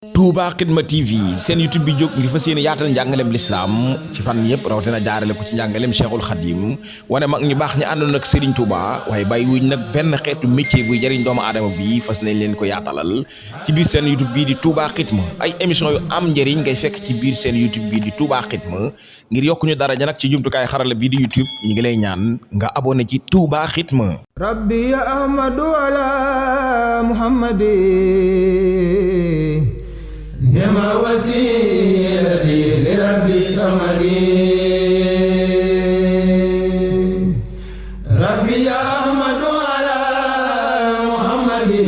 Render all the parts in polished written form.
Touba Xidma TV seen YouTube bi jóg ngir fas yéene yaatal njàngaleem lislaam ci fan yëpp rawatina jaarale ko ci njàngaleem Cheikhul Khadim wane mag ñu baax ñi àndoon ak Serigne Touba waaye bàyyi wuñ nag benn xeetu métier buy jëriñ doomu aadama bi fas nañ leen ko yaatalal ci biir seen YouTube bii di Touba Xidma ay émission yu am njëriñ ngay fekk ci biir seen YouTube bii di Touba Xidma ngir yokku ñu daraja nag ci jumtukaay xarala bii di YouTube ñi ngi lay ñaan nga abonné ci Touba Xidma. Rabbi ya Ahmadu ala Muhammadi Nema wasilati li rabbi samadi Rabbi ya Ahmadu ala Muhammadi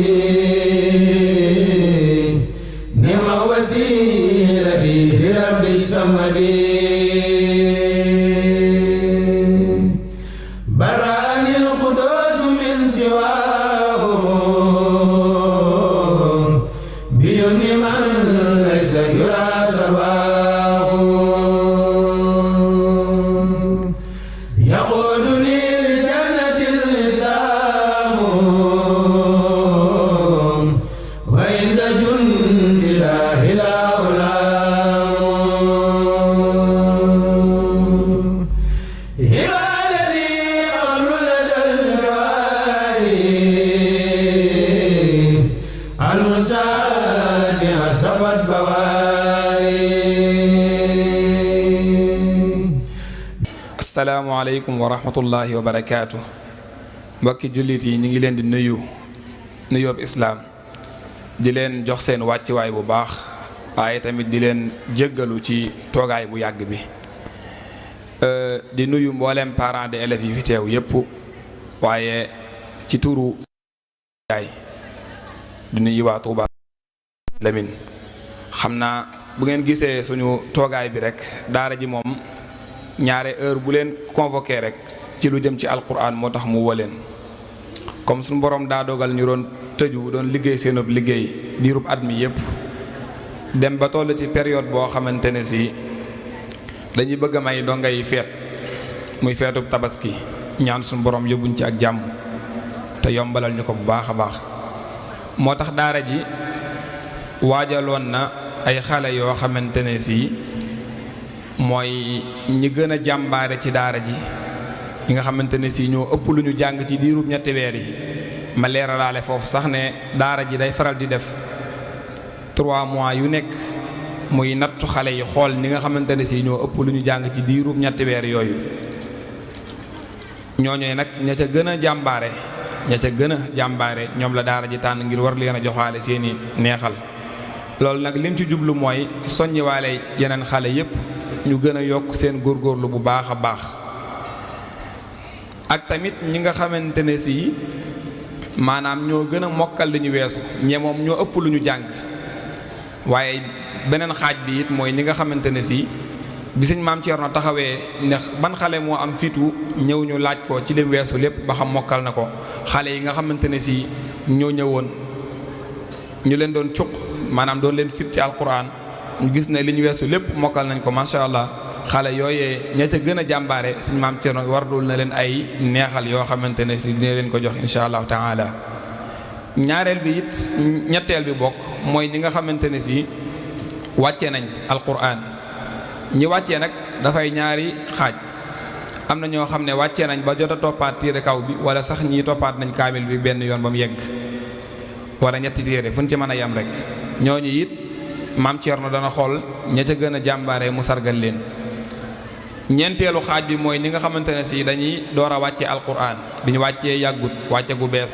Nema wasilati li rabbi samadi Barani al-Qudus min siwahu biyuni man asalaamaaleykum wa rahmatullahi wa barakaatu mbokki jullit yi ñu ngi leen di nuyoob islaam di leen jox seen wàccuwaay bu baax waaye tamit di leen jéggalu ci toogaay bu yàgg bi di nuyu mboolem parents d'élèves yi fi teew yépp waaye ci turu yaay di nuyu waa Touba Lamine xam naa bu ngeen gisee suñu toogaay bi rek daara ji moom ñaare heure bu leen convoqué rek ci lu jëm ci alquran moo tax mu woo leen comme suñu borom daa dogal ñu doon tëju doon liggéey seenub liggéey diirub at mi yépp dem ba toll ci période boo xamante ne si dañuy bëgg a may dongay feet muy feetub tabaski ñaan suñu borom yóbbuñ ci ak jàmm te yombalal ñu ko bu baax a baax moo tax daara ji waajaloon na ay xale yoo xamante ne si mooy ñi gën a jàmbaare ci daara ji ñi nga xamante ne si ñoo ëpp lu ñu jàng ci diirub ñetti weer yi ma leeralaale foofu sax ne daara ji day faral di def 3 mois yu nekk muy nattu xale yi xool ni nga xamante ne si ñoo ëpp lu ñu jàng ci diirub ñetti weer yooyu ñooñooy nag ña ca gën a jàmbaare ñoom la daara ji tànn ngir war leen a joxaale seeni neexal loolu nag lim ci jublu mooy soññiwaale yeneen xale yépp ñu gën a yokk seen góorgóorlu bu baax a baax ak tamit ñi nga xamante ne si maanaam ñoo gën a mokkal li ñu weesu ñee moom ñoo ëpp lu ñu jàng waaye beneen xaaj bi it mooy ñi nga xamante ne si bi sëñ maam Thierno taxawee ndax ban xale moo am fitu ñëw ñu laaj ko ci li weesu lépp ba xam mokkal na ko xale yi nga xamante ne si ñoo ñëwoon ñu leen doon cuq maanaam doon leen fit ci alquran ñu gis ne li ñu weesu lépp mokkal nañ ko macha allah xale yooyee ña ca gën a jàmbaare suñ maam Thierno wardul na leen ay neexal yoo xamante ne si dina leen ko jox insha allahu taala ñaareel bi it ñetteel bi bokk mooy ñi nga xamante ne si wàcce nañ alquran ñi wàccee nag dafay ñaari xaaj am na ñoo xam ne wàccee nañ ba jot a toppaat téere kaw bi wala sax ñii toppaat nañ kaamil bi benn yoon ba mu yegg wala ñetti téere fu ñu ci mën a yem rek ñooñu it maam Thierno dana xool ña ca gën a jàmbaare mu sargal leen ñeenteelu xaaj bi mooy ñi nga xamante ne si dañuy door a wàccee alquran bi ñu wàccee yàggut wàcce gu bees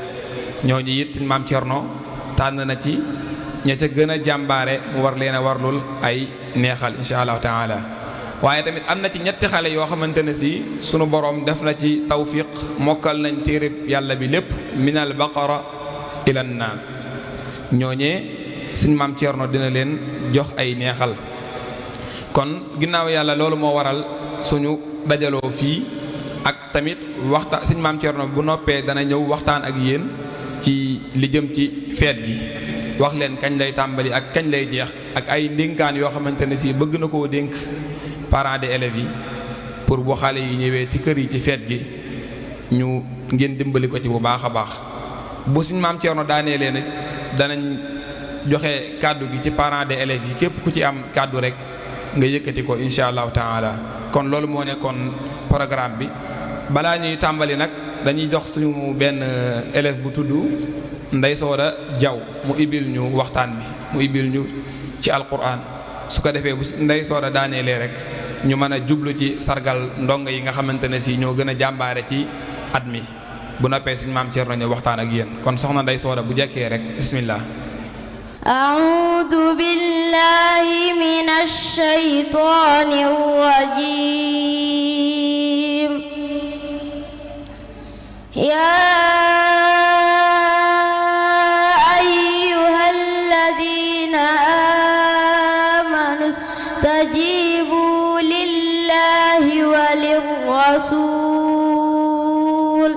ñooñu it maam Thierno tànn na ci ña ca gën a jàmbaare mu war leen a warlul ay neexal insha allahu taala waaye tamit am na ci ñetti xale yoo xamante ne si sunu borom def na ci tawfiq mokkal nañ téereb yàlla bi lépp minal baqara ila naas ñooñee suñ maam Thierno dina leen jox ay neexal kon ginnaaw yàlla loolu moo waral suñu dajaloo fii ak tamit waxtaan suñ maam Thierno bu noppee dana ñëw waxtaan ak yéen ci li jëm ci feet gi wax leen kañ lay tàmbali ak kañ lay jeex ak ay ndénkaan yoo xamante ne si bëgg na koo dénk parents d'élèves yi pour bu xale yi ñëwee ci kër yi ci feet gi ñu ngeen dimbali ko ci bu baax a baax bu suñ maam Thierno daanee leen danañ joxe kàddu gi ci parents d'élèves yi képp ku ci am kàddu rek nga yëkkati ko incha allahu taala. kon loolu moo nekkoon programme bi balaa ñuy tàmbali nag dañuy jox suñu benn élève bu tudd Ndey Sooda Jaw mu ibil ñu waxtaan bi mu ibil ñu ci alquran su ko defee bu Ndey Sooda daaneelee rek ñu mën a jublu ci sargal ndongo yi nga xamante ne si ñoo gën a jàmbaare ci at mi bu noppee suñu maam Thierno ñu waxtaan ak yéen kon soxna Ndey Sooda bu jekkee rek bismillah. أعوذ بالله من الشيطان الرجيم يا أيها الذين آمنوا استجيبوا لله وللرسول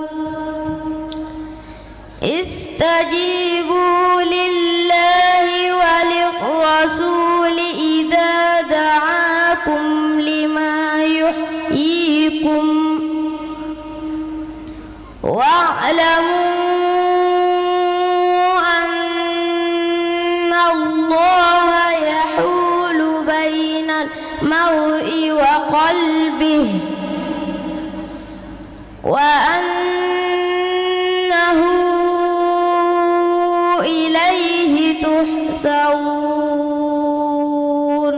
استجيبوا لله وللرسول إذا دعاكم لما يحييكم واعلموا أن الله يحول بين المرء وقلبه وأنه إليه تحشرون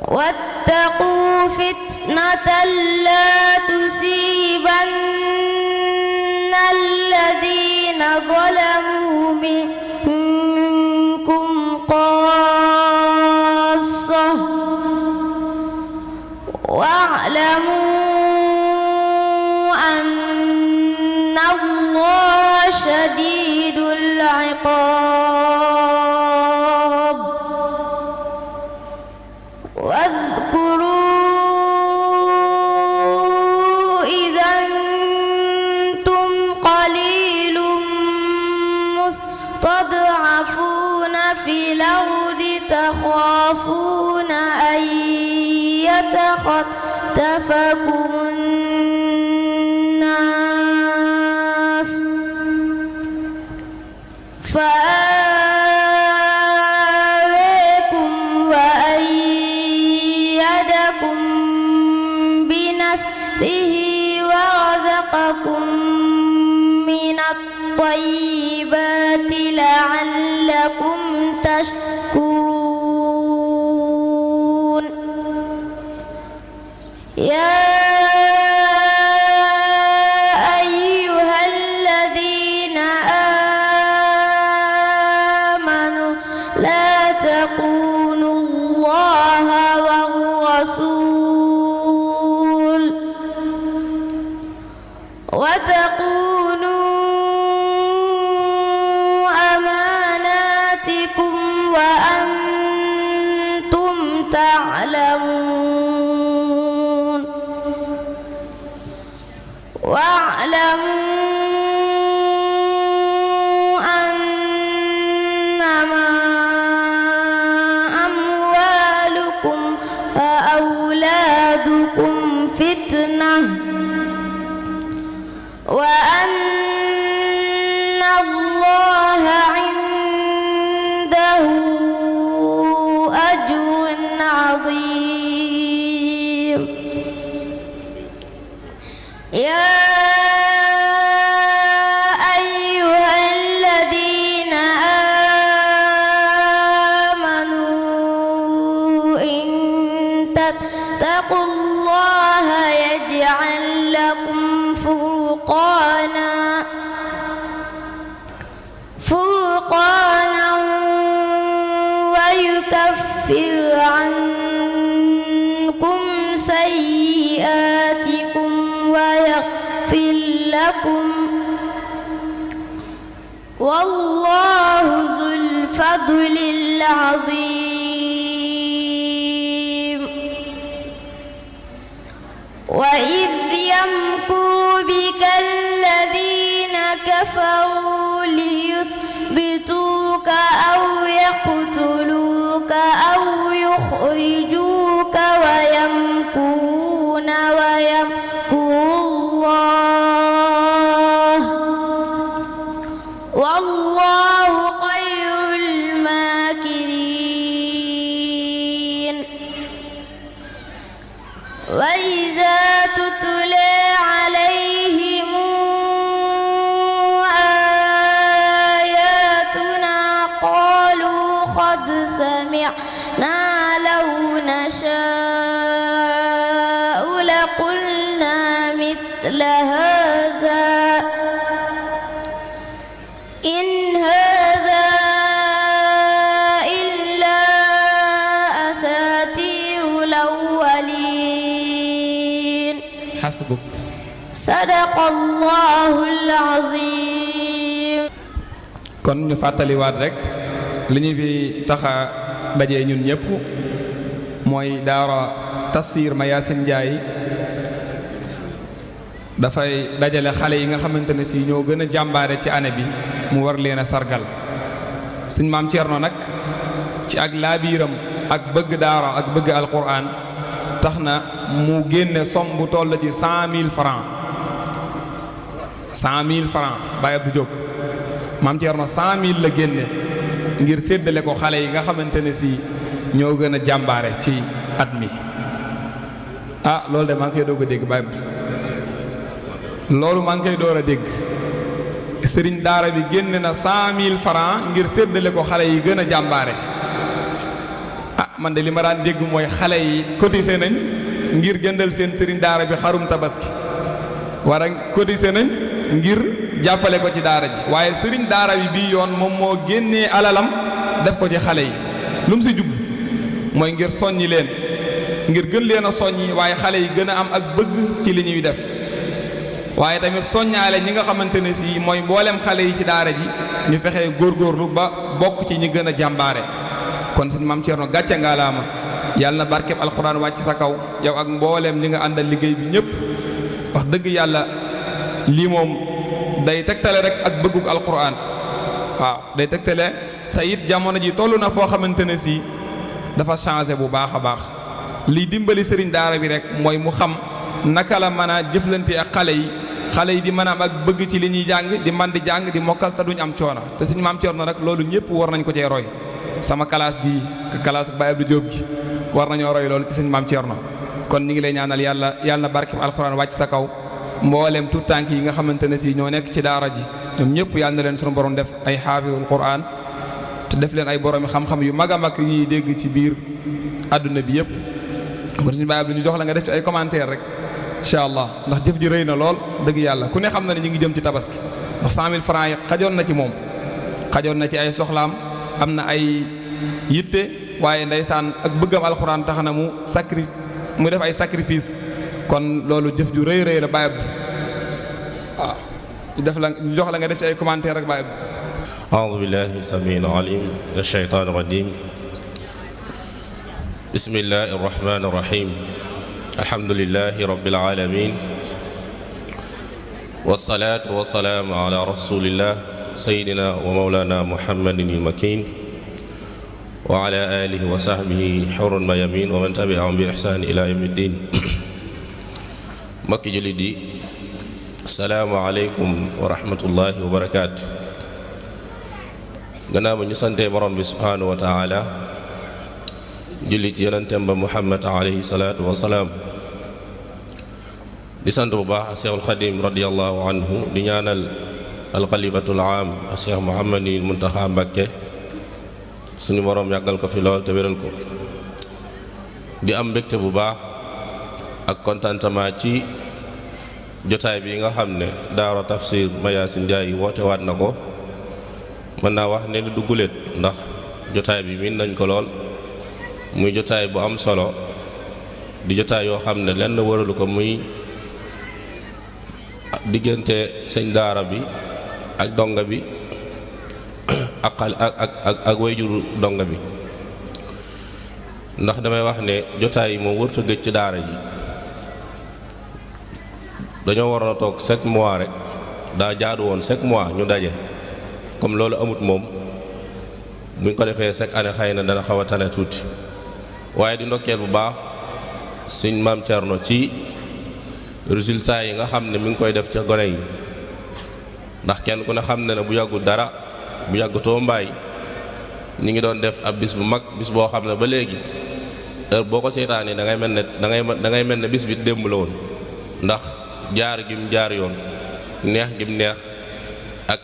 واتقوا فتنة لا تصيبن الذين ظلموا منكم خاصة واعلموا أن الله شديد العقاب واذكروا إذا أنتم قليل مستضعفون في الأرض تخافون أن يتخطفكم الناس فآويكم وأيدكم بنصره ورزقكم من الطيبات لعلكم تشكرون يا أيها الذين آمنوا لا تخونوا الله والرسول وتخونوا أماناتكم وأنتم تعلمون واعلموا أنما أموالكم وأولادكم فتنة وأن الله عنده أجر عظيم يا أيها الذين آمنوا إن تتقوا الله يجعل لكم فرقانا ويكفر عنكم سيئاتكم ويغفر لكم والله ذو الفضل العظيم وإذ يمكر بك الذين كفروا ليثبتوك أو يقتلوك أو يخرجوك ويمكرون ويمكر الله والله قد سمعنا لو نشاء لقلنا مثل هذا إن هذا إلا أساطير الأولين حسبك صدق الله العظيم. kon ñu fàttaliwaat rek li ñu fi taxa dajee ñun ñëpp mooy daara tafsir Mayacine Ndiaye dafay dajale xale yi nga xamante ne si ñoo gën a jàmbaare ci année bi mu war leen a sargal sëñ maam Thierno nag ci ak laabiiram ak bëgg daara ak bëgg alquran tax na mu génne somme bu toll ci 100 000 francs 100 000 francs Baye Abdou Diop maam Thierno 100 000 la génne ngir séddale ko xale yi nga xamante ne si ñoo gën a jàmbaare ci at mi ah loolu de maa ngi koy doog a dégg Baye Abdou loolu maa ngi koy door a dégg sëriñ daara bi génne na 100 000 francs ngir séddale ko xale yi gën a jàmbaare ah man de li ma daan dégg mooy xale yi cotisé nañ ngir jëndal seen sëriñ daara bi xarum tabaski war a cotisé nañ ngir jàppale ko ci daara ji waaye sëriñ daara bi bii yoon moom moo génnee alalam def ko ci xale yi lu mu si jub mooy ngir soññi leen ngir gën leen a soññi waaye xale yi gën a am ak bëgg ci li ñuy def waaye tamit soññaale ñi nga xamante ne si mooy mboolem xale yi ci daara ji ñu fexe góorgóorlu ba bokk ci ñi gën a jàmbaare kon suñu maam Thierno gàcce ngaalaama yàlla na barkeb alxuraan wàcc sa kaw yow ak mboolem ñi nga àndal liggéey bi ñëpp wax dëgg yàlla lii moom day tegtale rek ak bëggug alxuraan waaw day tegtale te it jamono ji toll na foo xamante ne si dafa changé bu baax a baax liy dimbali sëriñ daara bi rek mooy mu xam naka la mën a jëflante ak xale yi di mën a am ak bëgg ci li ñuy jàng di man di jàng di mokkal te duñ am coono te suñu maam Thierno nag loolu ñëpp war nañ ko cee roy sama classe gi classe Baye Abdou Diop gi war nañoo roy loolu ci suñu maam Thierno kon ñu ngi lay ñaanal yàlla na barkeb alxuraan wàcc sa kaw mboolem tout tànk yi nga xamante ne si ñoo nekk ci daara ji ñoom ñëpp yàlla na leen suñu borom def ay xaafizul Qur'an te def leen ay boroomi xam-xam yu mag a mag yu ñuy dégg ci biir àdduna bi yëpp kon suñu Baye Abdou ñu jox la nga def ci ay commentaire rek incha allah ndax jëf ji rëy na lool dëgg yàlla ku ne xam na ne ñu ngi jëm ci tabaski ndax 100 000 francs yi xajoon na ci moom xajoon na ci ay soxlaam am na ay yitte waaye ndeysaan ak bëggam alxuraan tax na mu def ay sacrifice kon loolu jëf ju rëy la Baye Abdou waaw ñu jox la nga def ci ay commentaire rek Baye Abdou. a'uuzu billaahi samiil aliim mina shaytaani rajiim bismillaahi rahmaani rahiim alhamdulillaahi rabbil aalamiin wassalaatu wassalaamu alaa rasuulillaah sayyidinaa wa mawlaanaa muhammadin al-makiin wa alaa aalihi wa sahbihi hurran mayamiin wa man tabi'ahum bi ihsaan ilaa yawmi ddiin mbokki jullit yi asalaamu aleykum wa rahmatullaahi wa barakaatu gannaaw ba ñu santee borom bi subhaanahu wa taala julli ci yonentam ba muhammad alayhi salaatu wa salaam di sant bu baax a Seexul Xadiim radiyallahu anhu di ñaanal alxalifatul aam a Seex Muhammadul Muntaxa Mbakke suñu borom yàggal ko fi lool te wéral ko di am mbégte bu baax ak contentement ci jotaay bi nga xam ne daara tafsir Mayacine Ndiaye woote waat na ko mën naa wax ne du guléet ndax jotaay bi miin nañ ko lool muy jotaay bu am solo di jotaay yoo xam ne lenn waralu ko muy diggante sëñ daara bi ak donga bi ak wayjuru donga bi ndax damay wax ne jotaay yi moom warut a gëj ci daara ji dañoo waroon a toog chaque mois rek daa jaadu woon chaque mois ñu daje comme loolu amut moom buñ ko defee chaque année xëy na dana xaw a tane tuuti waaye di ndokkeel bu baax suñ maam Thierno ci résultat yi nga xam ne mi ngi koy def ca gone yi ndax kenn ku ne xam ne bu yàggul dara bu yàggutoo mbaay ñi ngi doon def ab bis bu mag bis boo xam ne ba léegi heure boo ko seetaanee da ngay mel ne bis bi démb la woon ndax jaar gim jaar yoon neex gim neex ak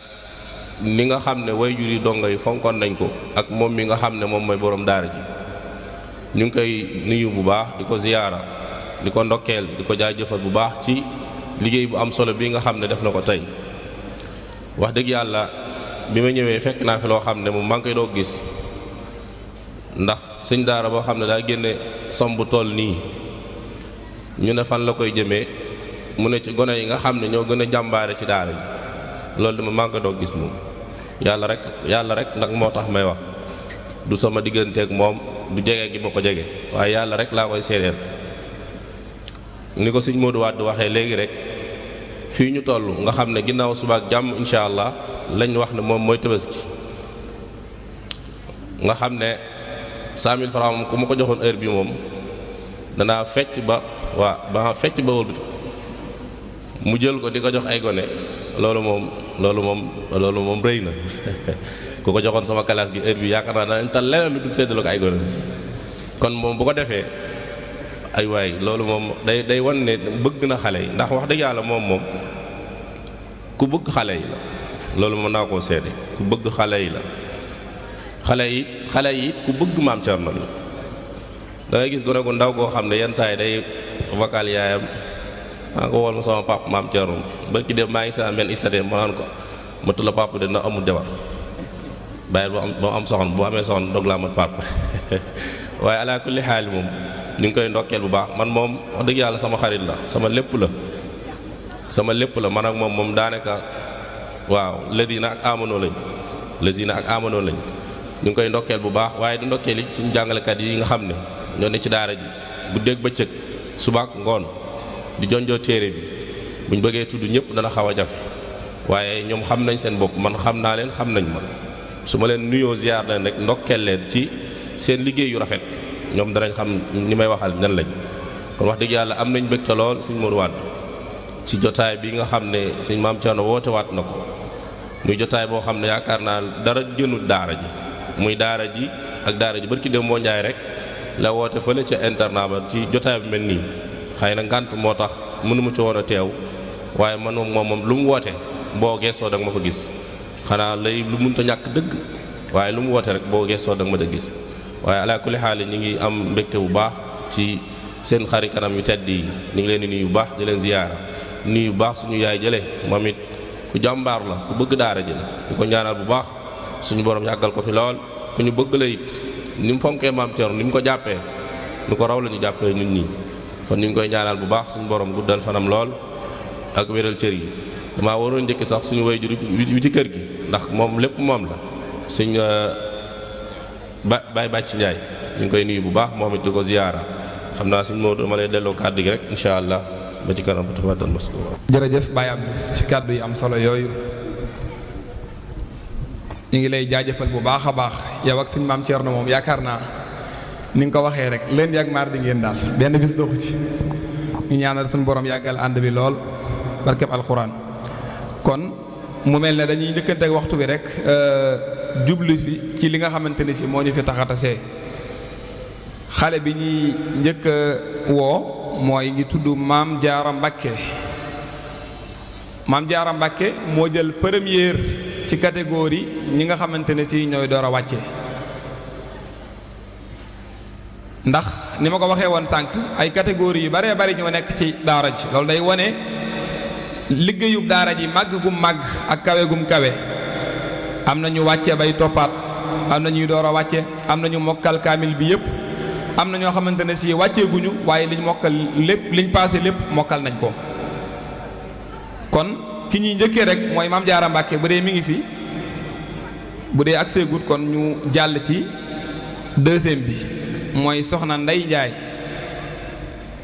ni nga xam ne waajur yi donga yi fonkoon nañ ko ak moom mi nga xam ne moom mooy borom daara ji ñu ngi koy nuyu bu baax di ko ziyaara di ko ndokkeel di ko jaajëfal bu baax ci liggéey bu am solo bi nga xam ne def na ko tey. wax dëgg yàlla bi ma ñëwee fekk naa fi loo xam ne moom maa ngi koy doo gis ndax suñ daara boo xam ne daa génne somb toll nii ñu ne fan la koy jëmee mu ne ci gone yi nga xam ne ñoo gën a jàmbaare ci daara ji loolu dama maa ngi koy doo gis moom yàlla rek nag moo tax may wax du sama digganteeg moom du jege gi ma ko jege waaye yàlla rek laa koy seedeel ni ko sëñ Modou Wade waxee léegi rek fii ñu toll nga xam ne ginnaaw suba ak jàmm incha allah lañ wax ne moom mooy tabaski nga xam ne 100000 francs moom ku ma ko joxoon heure bi moom danaa fecc ba wëlbati mu jël ko di ko jox ay gone loolu moom rëy na ku ko joxoon sama classe gi heure bi yaakaar naa danañ tal leneen lu dul séddale ko ay gone kon moom bu ko defee ay waay loolu moom day wan ne bëgg na xale yi ndax wax dëgg yàlla moom ku bëgg xale yi la loolu mën naa koo seede ku bëgg xale yi la xale yi ku bëgg maam Cerno la da ngay gis gone gu ndaw koo xam ne yenn saa yi day vocal yaayam maa ko wol ma sama papa maam Cerno ba ki dem maa ngi saa mel istate ma naan ko matu la papa de na amul jabar bàyyil ba am soxna bu amee soxna dog laa mat papa waaye ala kulli xaal moom ñu ngi koy ndokkeel bu baax man moom wax dëgg yàlla sama xarit la sama lépp la man ak moom daanaka waaw ladina ak amanoo lañ ñu ngi koy ndokkeel bu baax waaye di ndokkeel yi suñu jàngalekat yi nga xam ne ñoo ne ci daara ji bu dégg bëccëg subaak ngoon di jonjoo téere bi buñ bëggee tudd ñëpp dana xaw a jafe waaye ñoom xam nañ seen bopp man xam naa leen xam nañ ma su ma leen nuyoo ziar leen rek ndokkeel leen ci seen liggéey yu rafet ñoom danañ xam ñi may waxal ñan lañ kon wax dëgg yàlla am nañ mbégte lool sëñ Modou Wade ci jotaay bi nga xam ne sëñ Maam Cerno woote waat na ko muy jotaay boo xam ne yaakaar naa dara jënul daara ji muy daara ji ak daara ji barki dem moo njaay rek la woote fële ca internat ba ci jotaay bi mel nii xëy na ngànt moo tax mënuma ci woon a teew waaye man moom lu mu woote boo geesoo da nga ma fa gis xanaa lay lu mënta ñàkk dëgg waaye lu mu woote rek boo geesoo da nga ma da gis waaye ala kulli xaal ñi ngi am mbégte bu baax ci seen xari kanam yu tedd yi ñu ngi leen di nuyu bu baax di leen ziyaara nuyu bu baax suñu yaay jële moom it ku jàmbaar la ku bëgg daara ji la di ko ñaanal bu baax suñu borom yàggal ko fi lool ku ñu bëgg la it ni mu fonkee maam Cerno ni mu ko jàppee nu ko raw la ñu jàppee ñun ñii kon ñu ngi koy ñaanal bu baax suñu borom guddal fanam lool ak wéral cër yi damaa waroon njëkk sax suñu waajur wi ci kër gi ndax moom lépp moom la suñ Baye Bàcc Njaay ñu ngi koy nuyu bu baax moom it di ko ziyaara xam naa suñ Maodo ma lay delloo kàddu gi rek incha allah ba ci kanam ba tafaddal maskuura. jërëjëf Baye Abdou ci kàddu yi am solo yooyu ñu ngi lay jaajëfal bu baax a baax yow ak sëñ Maam Cerno moom yaakaar naa ni nga ko waxee rek lundi ak mardi ngeen daal benn bis doxu ci ñu ñaanal suñu borom yàggal ànd bi lool barkeb alxuraan kon mu mel ne dañuy njëkkante ak waxtu bi rek jublu fi ci li nga xamante ni si moo ñu fi taxatasee xale bi ñuy njëkk woo mooy ngi tudd Maam Jaara Mbàkke Maam Jaara Mbàkke moo jël première ci catégorie ñi nga xamante ne si ñooy door a wàcce ndax ni ma ko waxee woon sànq ay catégorie yu baree bari ñoo nekk ci daara ji loolu day wane liggéeyub daara ji màgg gum màgg ak kawe gum kawe am na ñu wàcce bay toppaat am na ñuy door a wàcce am na ñu mokkal kaamil bi yëpp am na ñoo xamante ne si wàcceeguñu waaye liñ mokkal lépp liñ paase lépp mokkal nañ ko kon ki ñuy njëkkee rek mooy Maam Jaara Mbàkke bu dee mi ngi fi bu dee accès gut kon ñu jàll ci deuxième bi mooy soxna Ndey Njaay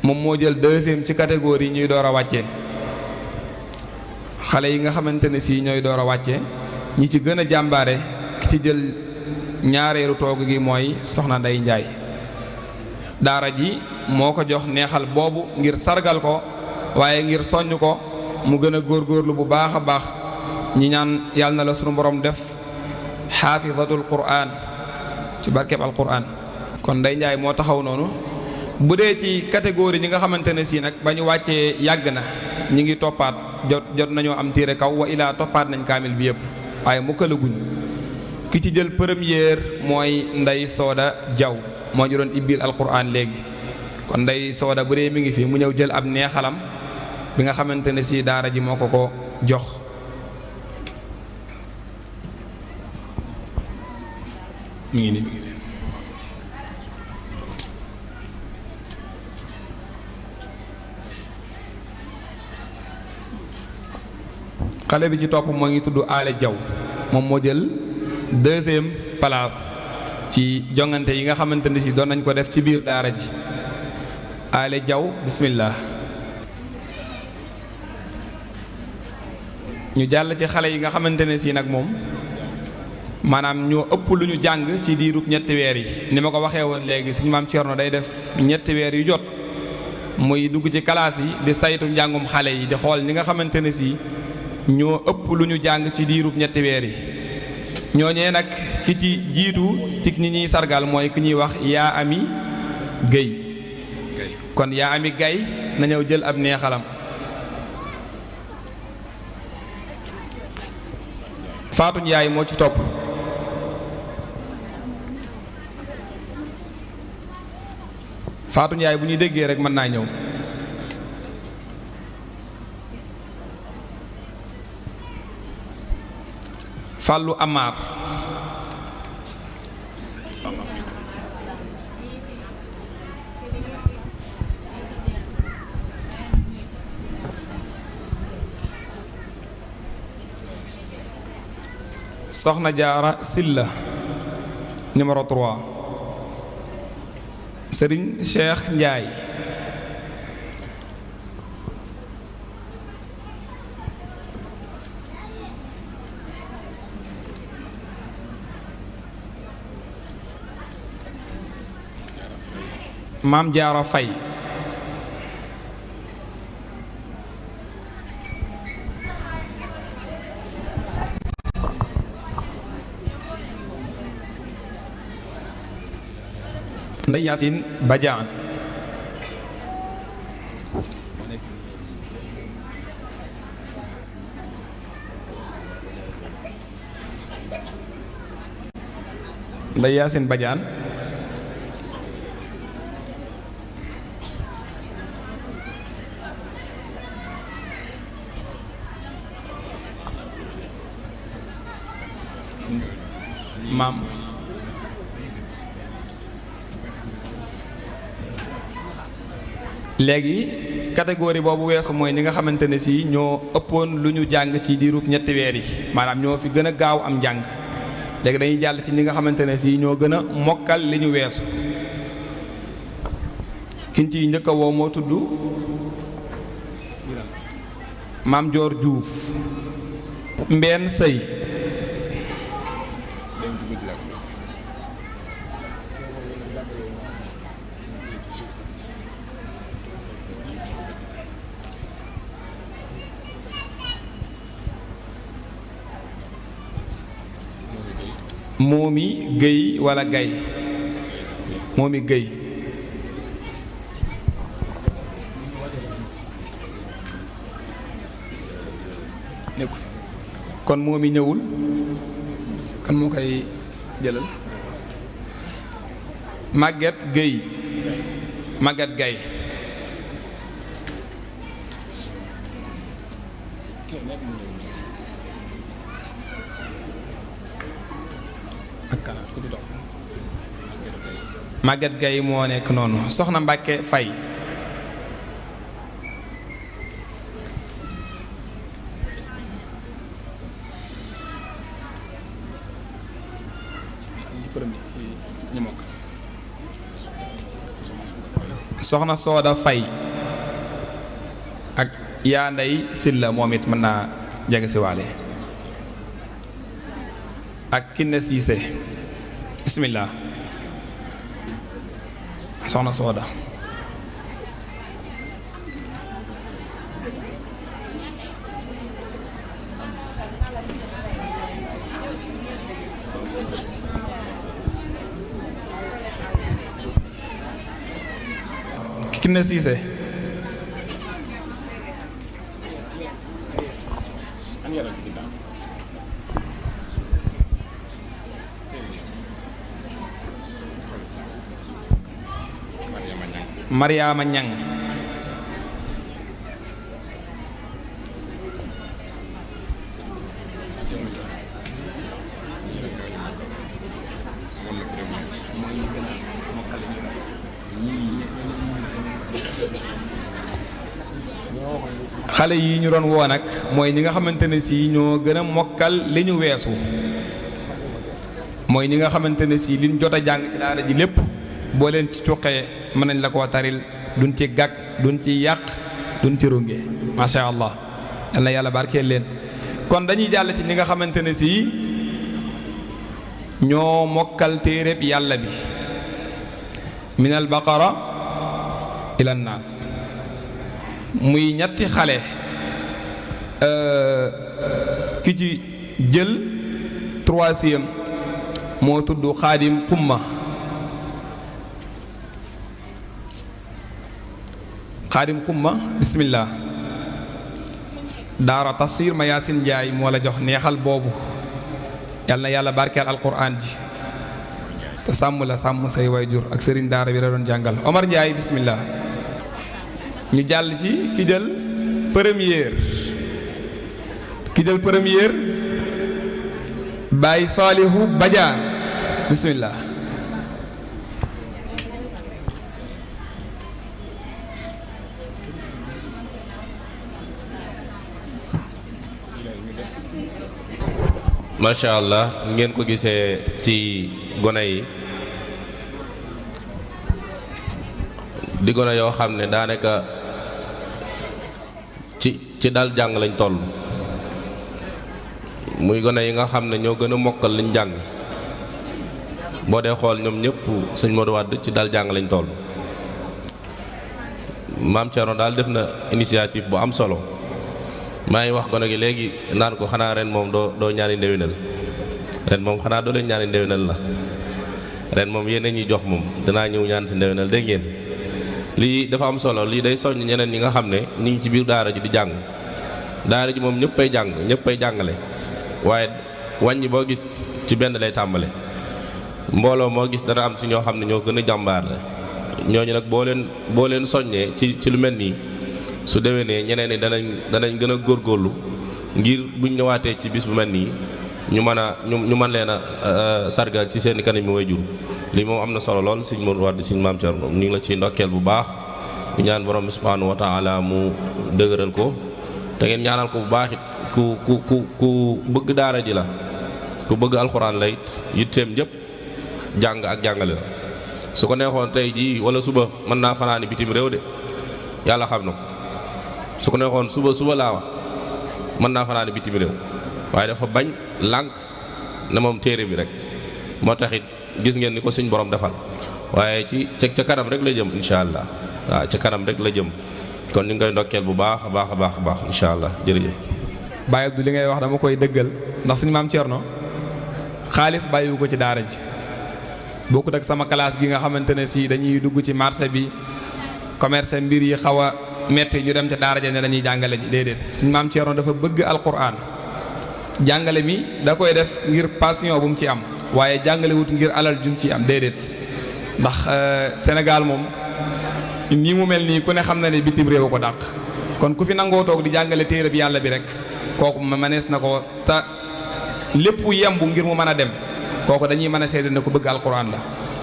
moom moo jël deuxième ci catégorie ñuy door a wàcce xale yi nga xamante ne si ñooy door a wàcce ñi ci gën a jàmbaare ki ci jël ñaareelu toog gi mooy soxna Ndey Njaay daara ji moo ko jox neexal boobu ngir sargal ko waaye ngir soññ ko mu gën a góorgóorlu bu baax a baax ñi ñaan yàlla na la sunu borom def xaafizatul quraan ci barkeb al quraan kon Ndey Njaay moo taxaw noonu bu dee ci catégorie ñi nga xamante ne si nag ba ñu wàccee yàgg na ñi ngi toppaat jot nañoo am téere kaw wa ilaa toppaat nañ kaamil bi yëpp waaye mokkalaguñ. ki ci jël première mooy Ndey Sooda Jaw moo ñu doon ibbil alquran léegi kon Ndey Sooda bu dee mi ngi fi mu ñëw jël ab neexalam bi nga xamante ne si daara ji moo ko jox. mi ngi nii xale bi ci topp moo ngi tudd Ale Jaw moom moo jël 2e place ci jongante yi nga xamante ne si doon nañ ko def ci biir daara ji. Ale Jaw bismillah. ñu jàll ci xale yi nga xamante ne si nag moom maanaam ñoo ëpp lu ñu jàng ci diirub ñetti weer yi ni ma ko waxee woon léegi suñu maam Thierno day def ñetti weer yu jot muy dugg ci classe yi di saytu njàngum xale yi di xool ñi nga xamante ne si ñoo ëpp lu ñu jàng ci diirub ñetti weer yi. ñooñee nag ki ci jiitu ci ñi ñuy sargal mooy ki ñuy wax Yaa Ami Guèye kon Yaa Ami Guèye na ñëw jël ab neexalam. Faatu Njaay moo ci topp. Faatu Njaay bu ñuy déggee rek mën naa ñëw. Fàllu Amar. Soxna Jaara Silla numéro 3. Serigne Cheikh Ndiaye. Maam Jaara Fay. Ndey Yaasin Badiane. Ndey Yaasin Badiane. Maam léegi catégorie boobu weesu mooy ñi nga xamante ne si ñoo ëppoon lu ñu jàng ci diirub ñetti weer yi maanaam ñoo fi gën a gaaw am njàng léegi dañuy jàll ci ñi nga xamante ne si ñoo gën a mokkal li ñu weesu kiñ ciy njëkk a woo moo tudd Maam Joor Juuf Mbeen Sëy Moomi Guèye wala Gaye Moomi Guèye nekku kon Moomi ñëwul kan moo koy jëlal Maguette Guèye Maguette Gaye Maguette Gaye moo nekk noonu Soxna Mbàkke Fay Soxna Sooda Fay ak Yaa Ndey Silla moom it mën naa jege si waale ak Kiné Siise bismillah Soxna Sooda Kiné Siise Mariama Ñang xale yi ñu doon woo nag mooy ñi nga xamante ne si ñoo gën a mokkal li ñu weesu mooy ñi nga xamante ne si liñ jot a jàng ci daara ji lépp boo leen ci cuqee mën nañ la koo taril duñ ci gàkk duñ ci yàq duñ ci runge macha allah yal na yàlla barkeel leen. kon dañuy jàll ci ñi nga xamante ne si ñoo mokkal téereb yàlla bi minal baqara ila naas muy ñetti xale ki ci jël 3e moo tudd Xaadim Xumma Xaadim Xumma bismillah daara tafsir ma Yaasin Njaay moo la jox neexal boobu yal na yàlla barkeel alquran ji te sàmm la sàmm say wayjur ak sëriñ daara bi la doon jàngal Omar Njaay bismillah ñu jàll ci ki jël première Baay Saalihu Badiane bismillah macha allah ngeen ko gisee ci gone yi di gone yoo xam ne daanaka ci dal jàng lañ toll muy gone yi nga xam ne ñoo gën a mokkal liñ jàng boo dee xool ñoom ñëpp sëñ Modou Wade ci dal jàng lañ toll maam Thierno daal def na initiative bu am solo maa ngi wax gone gi léegi naan ko xanaa ren moom doo ñaani ndewinal ren moom xanaa doo leen ñaani ndewinal la ren moom yéen a ñuy jox moom danaa ñëw ñaan si ndewinal dégg ngeen lii dafa am solo lii day soññ ñeneen ñi nga xam ne ñu ngi ci biir daara ji di jàng daara ji moom ñëppay jàng ñëppay jàngale waaye wàññi boo gis ci benn lay tàmbale mbooloo moo gis dana am ci ñoo xam ne ñoo gën a jàmbaar la ñooñu nag boo leen soññee ci lu mel nii su déwénee ñeneen ñi danañ gën a góorgóorlu ngir buñ ñëwaatee ci bis bu mel nii ñu mën leen a sargal ci seen kanam mi waajur lii moom am na solo lool sëñ Modou Wade sëñ Maam Thierno ñu ngi la ciy ndokkeel bu baax ñu ñaan borom bi subhanahu wa taala mu dëgëral ko te ngeen ñaanal ko bu baax it ku bëgg daara ji la ku bëgg alxuraan la it yitteem yëpp jàng ak jàngale la su ko neexoon tey jii wala suba mën naa fanaani bitim réew de yàlla xam na ko su ko neexoon suba laa wax mën naa fanaani bitim réew waaye dafa bañ lànk ne moom téere bi rek moo taxit gis ngeen ni ko suñ borom defal waaye ca kanam rek la jëm incha allah waaw ca kanam rek la jëm kon ñu ngi koy ndokkeel bu baax a baax a baax a baax incha allah jërëjëf. Baye Abdou li ngay wax dama koy dëggal ndax suñu maam Thierno xaalis bàyyiwu ko ci daara ji bokkut ak sama classe gi nga xamante ne si dañuy dugg ci marché bi commerce mbir yi xaw a metti ñu dem ca daara ja ne dañuy jàngale ji déedéet suñu maam Thierno dafa bëgg alquran jàngale mi da koy def ngir passion bu mu ci am waaye jàngale wut ngir alal jum ci am déedéet ndax Sénégal moom nii mu mel nii ku ne xam na ne bitim réew ko dàq kon ku fi nangoo toog di jàngale téere bi yàlla bi rek kooku mënees na ko te lépp yemb ngir mu mën a dem kooku dañuy mën a seede ne ku bëgg alquran la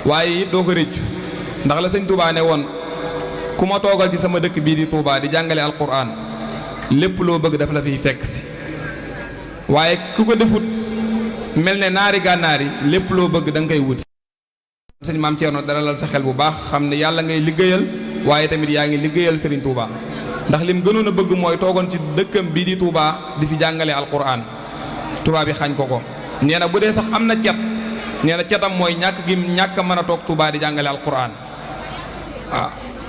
waaye it doo ko rëccu ndax la sëñ Touba ne woon ku ma toogal ci sama dëkk bii di Touba di jàngale alquran lépp loo bëgg daf la fiy fekk si waaye ku ko defut mel ne naari gànnaar yi lépp loo bëgg da nga koy wuti. sëñ maam Thierno dara lal sa xel bu baax xam ne yàlla ngay liggéeyal waaye tamit yaa ngi liggéeyal Serigne Touba ndax lim gënoon a bëgg mooy toogoon ci dëkkam bii di Touba di fi jàngale alquran Touba bi xañ ko nee na bu dee sax am na cet nee na cetam mooy ñàkk a mën a toog Touba di jàngale alquran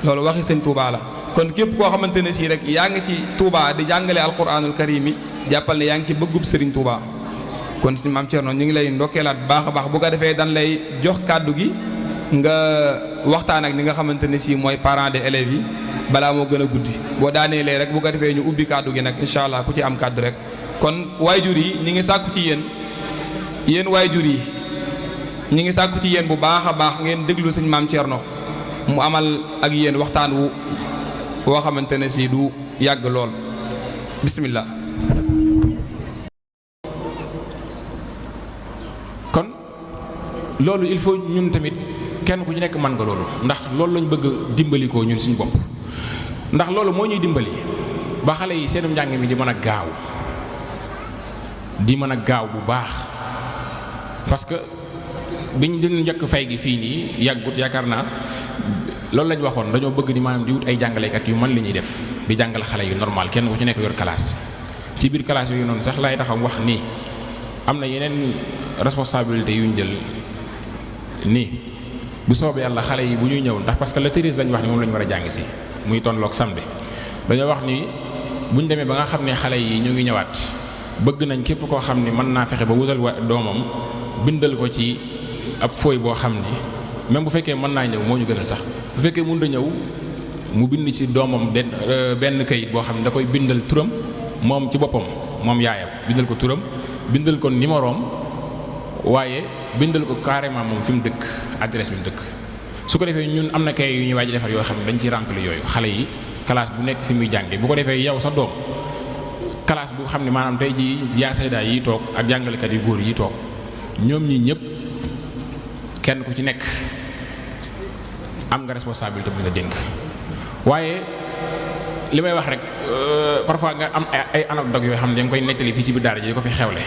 loolu waxi sëñ Touba la kon képp koo xamante ne sii rek yaa ngi ci Touba di jàngale alquranul karim yi jàppal ne yaa ngi ci bëggub Serigne Touba kon si maam Thierno ñu ngi lay ndokkeelaat baax a baax bu ko defee dan lay jox kàddu gi nga waxtaan ak ñi nga xamante ne sii mooy parents des élèves yi balaa moo gën a guddi boo daaneelee rek bu ko defee ñu ubbi kàddu gi nag incha allah ku ci am kàddu rek kon waajur yi ñi ngi sàkku ci yéen waajur yi ñi ngi sàkku ci yéen bu baax a baax ngeen déglu sëñ maam Thierno mu amal ak yéen waxtaan woo xamante ne si du yàgg lool bismillah. kon loolu il faut ñun tamit kenn ku ci nekk mën nga loolu ndax loolu lañ bëgg dimbali ko ñun suñu bopp ndax loolu moo ñuy dimbali ba xale yi seenum njàng mi di mën a gaaw bu baax parce que biñ dina njëkk fay gi fii nii yàggut yaakaar naa loolu lañ waxoon dañoo bëgg ni maanaam di wut ay jàngalekat yu mën li ñuy def di jàngal xale yu normal kenn ku ci nekk yor classe ci biir classe yooyu noonu sax laay taxaw wax nii am na yeneen responsabilité yu ñu jël nii bu soobee yàlla xale yi bu ñuy ñëw ndax parce que le treize lañ wax ni moom la ñu war a jàng si muy tolloog samedi dañoo wax ni buñ demee ba nga xam ne xale yi ñu ngi ñëwaat bëgg nañ képp koo xam ne mën naa fexe ba wutal doomam bindal ko ci ab fooy boo xam ni même bu fekkee mën naa ñëw moo ñu gënal sax bu fekkee mënut a ñëw mu bind ci doomam benn kayit boo xam ne da koy bindal turam moom ci boppam moom yaayam bindal ko turam bindal ko numéroom waaye bindal ko carrément moom fi mu dëkk adresse bi mu dëkk su ko defee ñun am na kay yu ñuy waaj defar yoo xam ne dañ ciy remplir yooyu xale yi classe bu nekk fi muy jànge bu ko defee yow sa doom classe bu xam ne maanaam tey jii yaa saydaa yi toog ak jàngalekat yu góor yi toog ñoom ñi ñëpp kenn ku ci nekk am nga responsabilité bu nga dénk waaye li may wax rek parfois nga am ay anecdote yoo xam ne da nga koy nettali fii ci biir daara ji di ko fi xewle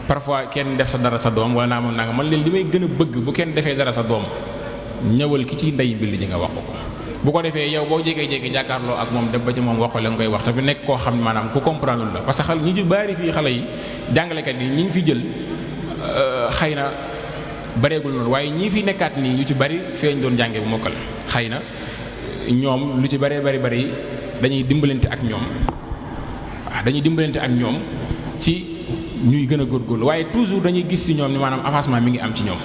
parfois kenn def sa dara sa doom wala naa moon naa nga man leen li may gën a bëgg bu kenn defee dara sa doom ñëwal ki ci ndey mbill ji nga wax ko bu ko defee yow boo jékki-jékki jàkkaarloo ak moom dem ba ci moom wax ko la nga koy wax te bu nekk koo xam ne maanaam ku comprendre la parce que xel ñi ci bari fii xale yi jàngalekat yi ñi ngi fi jël xëy na bareegul noonu waaye ñii fi nekkaat nii ñu ci bari feeñ doon jànge bu mokkal xëy na ñoom lu ci bari dañuy dimbalante ak ñoom ci ñuy gën a góorgóorlu waaye toujours dañuy gis ci ñoom ni maanaam avancement mi ngi am ci ñoom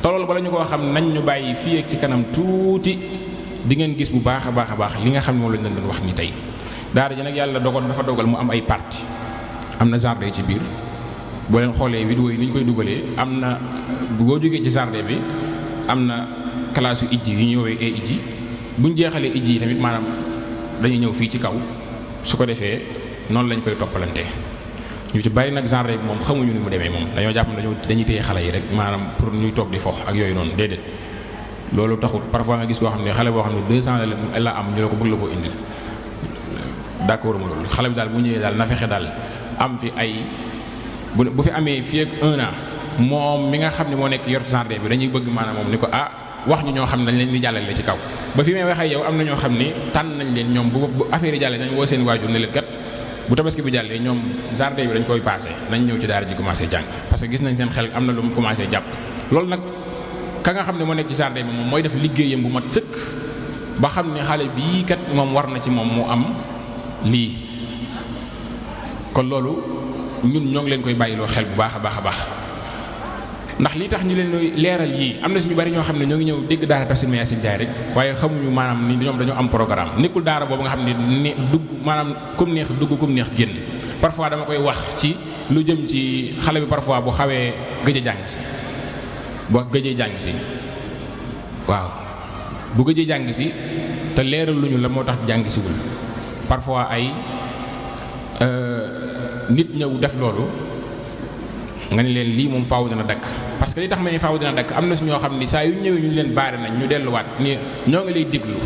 te loolu bala ñu koo xam nañ ñu bàyyi fii ak ci kanam tuuti di ngeen gis bu baax a baax li nga xam ne moom lañ leen doon wax ni tey daara ji nag yàlla dafa dogal mu am ay partie am na jardin ci biir boo leen xoolee vidéo yi ni ñu koy dugalee am na boo jógee ci jardin bi am na classe yu ijji yu ñu woowee ay ijji buñ jeexalee ijji yi tamit maanaam dañuy ñëw fii ci kaw su ko defee noonu lañ koy toppalante ñu ci bari nag genre moom xamuñu ni mu demee moom dañoo jàpp ne dañuy téye xale yi rek maanaam pour ñuy toog di fox ak yooyu noonu déedéet loolu taxut parfois nga gis koo xam ne xale boo xam ne 200 la am ñu la ko bëgg la koo indil d'accord ma loolu xale bi daal bu ñëwee daal na fexe daal am fi ay bu fi amee fii ak 1 an moom mi nga xam ne moo nekk yor jardin bi dañuy bëgg maanaam moom ni ko wax ñu ñoo xam ne dañ leen di jàllale ci kaw ba fi may waxee yow am na ñoo xam ni tànn nañ leen ñoom bu affaire yi jàllee dañ woo seen waajur ne leen kat bu tabaski bi jàllee ñoom jardin bi dañ koy passé nañ ñëw ci daara ji commencé jàng parce que gis nañ seen xel am na lu mu commencé jàpp loolu nag ka nga xam ne moo nekk ci jardin bi moom mooy def liggéeyam bu mat sëkk ba xam ne xale bii kat moom war na ci moom mu am lii kon loolu ñun ñoo ngi leen koy bàyyiloo xel bu baax a baax ndax lii tax ñu leen leeral yii am na suñu bari ñoo xam ne ñoo ngi ñëw dégg daara Tafsir Mayacine Ndiaye rek waaye xamuñu maanaam ni ñoom dañoo am programme nekkul daara boobu nga xam ne dugg maanaam kum neex dugg kum neex génn parfois dama koy wax ci lu jëm ci xale bi parfois bu xawee gëj a jàng si waaw bu gëj a jàng si te leeral luñu la moo tax jàng siwul parfois ay nit ñëw def loolu nga ne leen lii moom faaw dina dakk parce que li tax ma ne faaw dina dakk am na si ñoo xam ni saa yu ñëwee ñu leen baare nañ ñu delluwaat ni ñoo ngi lay déglu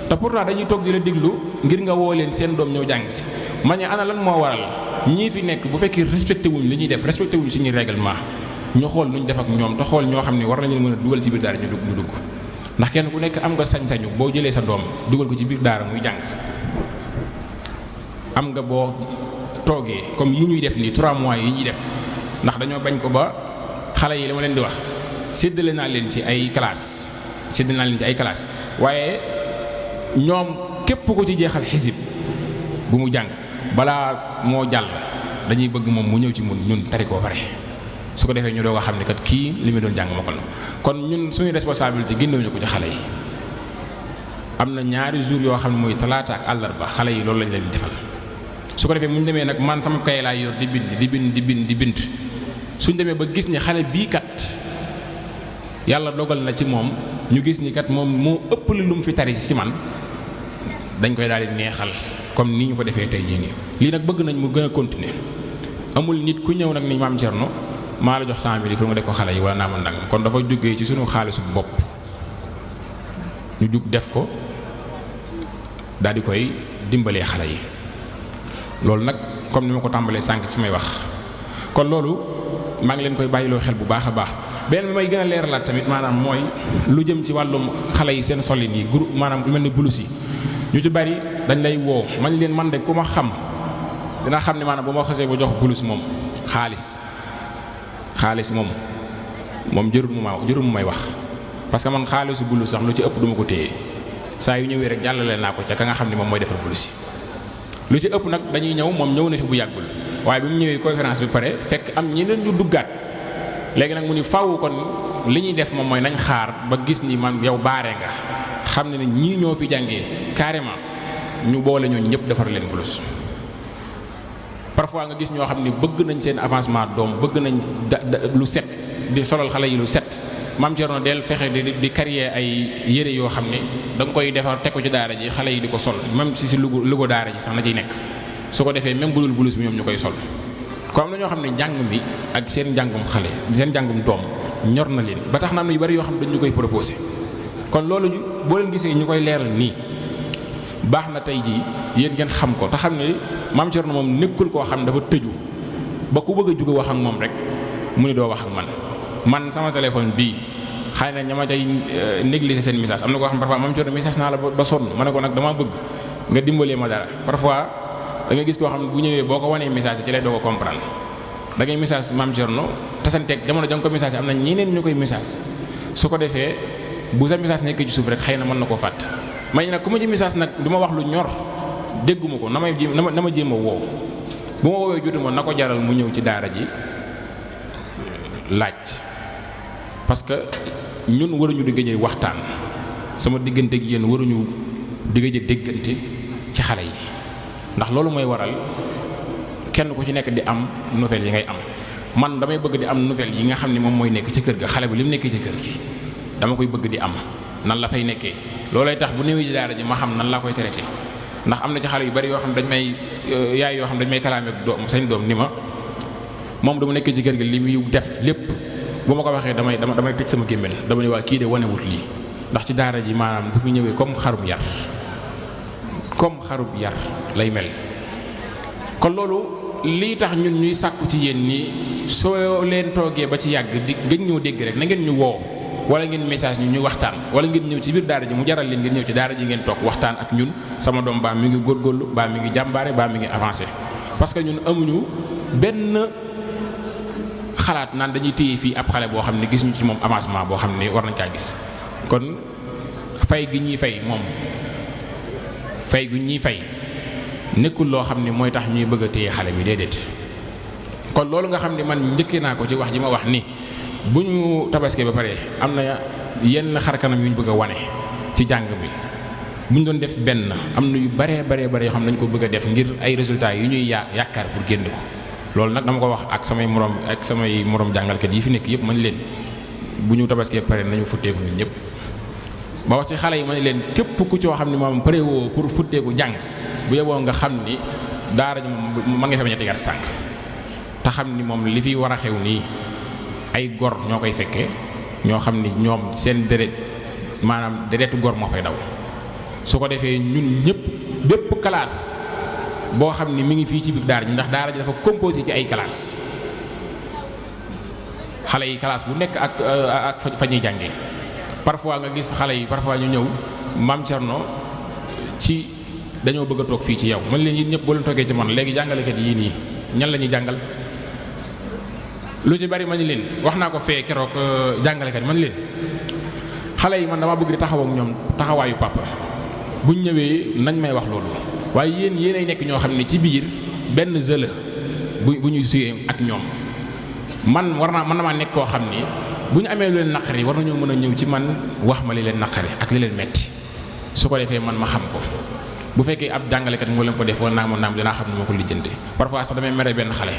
te pourtant dañuy toog di la déglu ngir nga woo leen seen doom ñëw jàng si ma ne ana lan moo waral ñii fi nekk bu fekkee respecté wuñ li ñuy def respecté wuñ suñuy règlement ñu xool nuñ def ak ñoom te xool ñoo xam ne war nañu mën a dugal ci biir daara ñu dugg ndax kenn ku nekk am nga sañ-sañu boo jëlee sa doom dugal ko ci biir daara muy jàng am nga boo toogee comme yi ñuy def nii 3 mois yi ñuy def ndax dañoo bañ ko ba xale yi li ma leen di wax séddale naa leen ci ay classe waaye ñoom képp ko ci jeexal xisib bu mu jàng balaa moo jàll dañuy bëgg moom mu ñëw ci ñun tari koo pare su ko defee ñu doog a xam ne kat kii li muy doon jàng mokkal na kon ñun suñu responsabilité génnewuñu ko ci xale yi am na 2 jours yoo xam ne mooy talaata ak àllarba xale yi loolu lañ leen defal su ko defee mu ñu demee nag man sama kay laay yor di bind suñ demee ba gis ne xale bii kat yàlla dogal na ci moom ñu gis ni kat moom moo ëpp lu mu fi tari ci man dañ koy daal di neexal comme ni ñu ko defee tey jii nii. lii nag bëgg nañ mu gën a continuer amul nit ku ñëw nag ni maam Thierno maa la jox 100 000 pour nga def ko xale yi wala naa ma ndàngam kon dafa jógee ci sunu xaalisu bopp ñu jug def ko daal di koy dimbalee xale yi loolu nag comme ni ma ko tàmbalee sànq ci may wax kon loolu maa ngi leen koy bàyyiloo xel bu baax a baax. benn bi may gën a leeralaat tamit maanaam mooy lu jëm ci wàllum xale yi seen solin yi groupe maanaam lu mel ni bulus yi ñu ci bari dañ lay woo man leen man de ku ma xam dina xam ne maanaam bu ma xasee ba jox bulus moom xaalis moom jërul mu may wax parce que man xaalisu bulus sax lu ci ëpp duma ko téye saa yu ñëwee rek jàllale naa ko ca ka nga xam ne moom mooy defar bulus yi lu ci ëpp nag dañuy ñëw moom ñëw na fi bu yàggul waaye bi mu ñëwee conférence bi pare fekk am ñeneen ñu duggaat léegi nag mu ni faaw kon li ñuy def moom mooy nañ xaar ba gis ni man yow baare nga xam ne ñii ñoo fi jàngee carrément ñu boole ñooñu ñëpp defar leen bulus. parfois nga gis ñoo xam ne bëgg nañ seen avancement doom bëgg nañ lu set di solal xale yi lu set maam Thierno del fexe di créer ay yére yoo xam ne da nga koy defar teg ko ci daara ji xale yi di ko sol même si lugo daara ji sax na ciy nekk su ko defee même bu dul bulus bi ñoom ñu koy sol. kon am na ñoo xam ne njàng mi ak seen njàngum xale seen njàngum doom ñor na leen ba tax na am na yu bari yoo xam ne dañu koy proposé kon loolu boo leen gisee ñu koy leeral nii baax na tey jii yéen ngeen xam ko te xam ne maam Thierno moom nekkul koo xam ne dafa tëju ba ku bëgg a jóge wax ak moom rek mu ni doo wax ak man sama téléphone bii xëy na ña ma cay négliger seen message am na koo xam parfois maam Thierno message naa la ba sonn ma ne ko nag damaa bëgg nga dimbalee ma dara parfois da ngay gis koo xam ne bu ñëwee boo ko wanee message ci lay doo ko comprendre da ngay message maam Thierno tasanteeg jamono ja nga ko message am na ñeneen ñu koy message su ko defee bu sa message nekk ci suuf rek xëy na mën na koo fàtt may nag ku ma ci message nag du ma wax lu ñor dégguma ko na ma jéem a woow bu ma woowee jotuma na ko jaral mu ñëw ci daara ji laaj parce que ñun waruñu di gëj waxtaan sama diggante ak yéen waruñu di gëj déggante ci xale yi ndax loolu mooy waral kenn ku ci nekk di am nouvelle yi ngay am man damay bëgg di am nouvelle yi nga xam ne moom mooy nekk ci kër ga xale bi li mu nekkee ci kër gi dama koy bëgg di am nan la fay nekkee loolay tax bu néewee ci daara ji ma xam nan laa koy traité ndax am na ci xale yu bari yoo xam dañ may yaay yoo xam dañ may kalaame ak doom seen doom ni ma moom dama nekkee ci kër gi li muy def lépp bu ma ko waxee damay tëj sama gémmiñ dama ne waa kii de wanewut lii ndax ci daara ji maanaam du fi ñëwee comme xarub yar lay mel kon loolu lii tax ñun ñuy sàkku ci yéen nii soo leen toogee ba ci yàgg di gën ñoo dégg rek na ngeen ñu woo wala ngeen message ñu waxtaan wala ngeen ñëw ci biir daara ji mu jaral leen ngeen ñëw ci daara ji ngeen toog waxtaan ak ñun sama doom baa mi ngi góorgóorlu baa mi ngi jàmbaare baa mi ngi avancé parce que ñun amuñu benn xalaat naan dañuy téye fii ab xale boo xam ne gis ñu ci moom avancement boo xam ne war nañ kaa gis kon fay gi ñuy fay moom fay gu ñuy fay nekkul loo xam ne mooy tax ñuy bëgg a téye xale bi déedéet kon loolu nga xam ne man njëkkee naa ko ci wax ji ma wax ni bu ñu tabaskee ba pare am na yenn xarkanam yu ñu bëgg a wane ci jàng bi bu ñu doon def benn am na yu bare yoo xam ne dañu ko bëgg a def ngir ay résultats yu ñuy yaakaar pour génn ko loolu nag dama ko wax ak samay morom jàngalkat yi fi nekk yëpp man leen bu ñu tabaskee ba pare nañu futteeku ñun ñëpp ba wax ci xale yi ma ne leen képp ku coo xam ne moom pare woo pour futteeku jàng bu yeboo nga xam ni daara ji moom mën nga fa ñetti gàtt sànq te xam ni moom li fi war a xew nii ay gor ñoo koy fekkee ñoo xam ni ñoom seen deret maanaam deretu gor moo fay daw su ko defee ñun ñëpp bépp classe boo xam ni mi ngi fii ci biir daara ji ndax daara ji dafa composé ci ay classe xale yi classe bu nekk ak fa ñuy jàngee parfois nga gis xale yi parfois ñu ñëw maam Thierno ci dañoo bëgg a toog fii ci yow man leen yéen ñëpp boo leen toogee ci man léegi jàngalekat yii nii ñan la ñuy jàngal lu ci bari ma ni leen wax naa ko fee keroog jàngalekat yi man leen xale yi man dama bëgg di taxaw ak ñoom taxawaayu papa buñ ñëwee nañ may wax loolu waaye yéenay nekk ñoo xam ne ci biir benn jeu la bu ñuy suyee ak ñoom man na maa nekk koo xam ni bu ñu amee lu leen naqari war nañoo mën a ñëw ci man wax ma li leen naqari ak li leen metti su ko defee man ma xam ko bu fekkee ab jàngalekat moo leen ko def wala naam dinaa xam ne moo ko lijjante parfois sax damay mere benn xale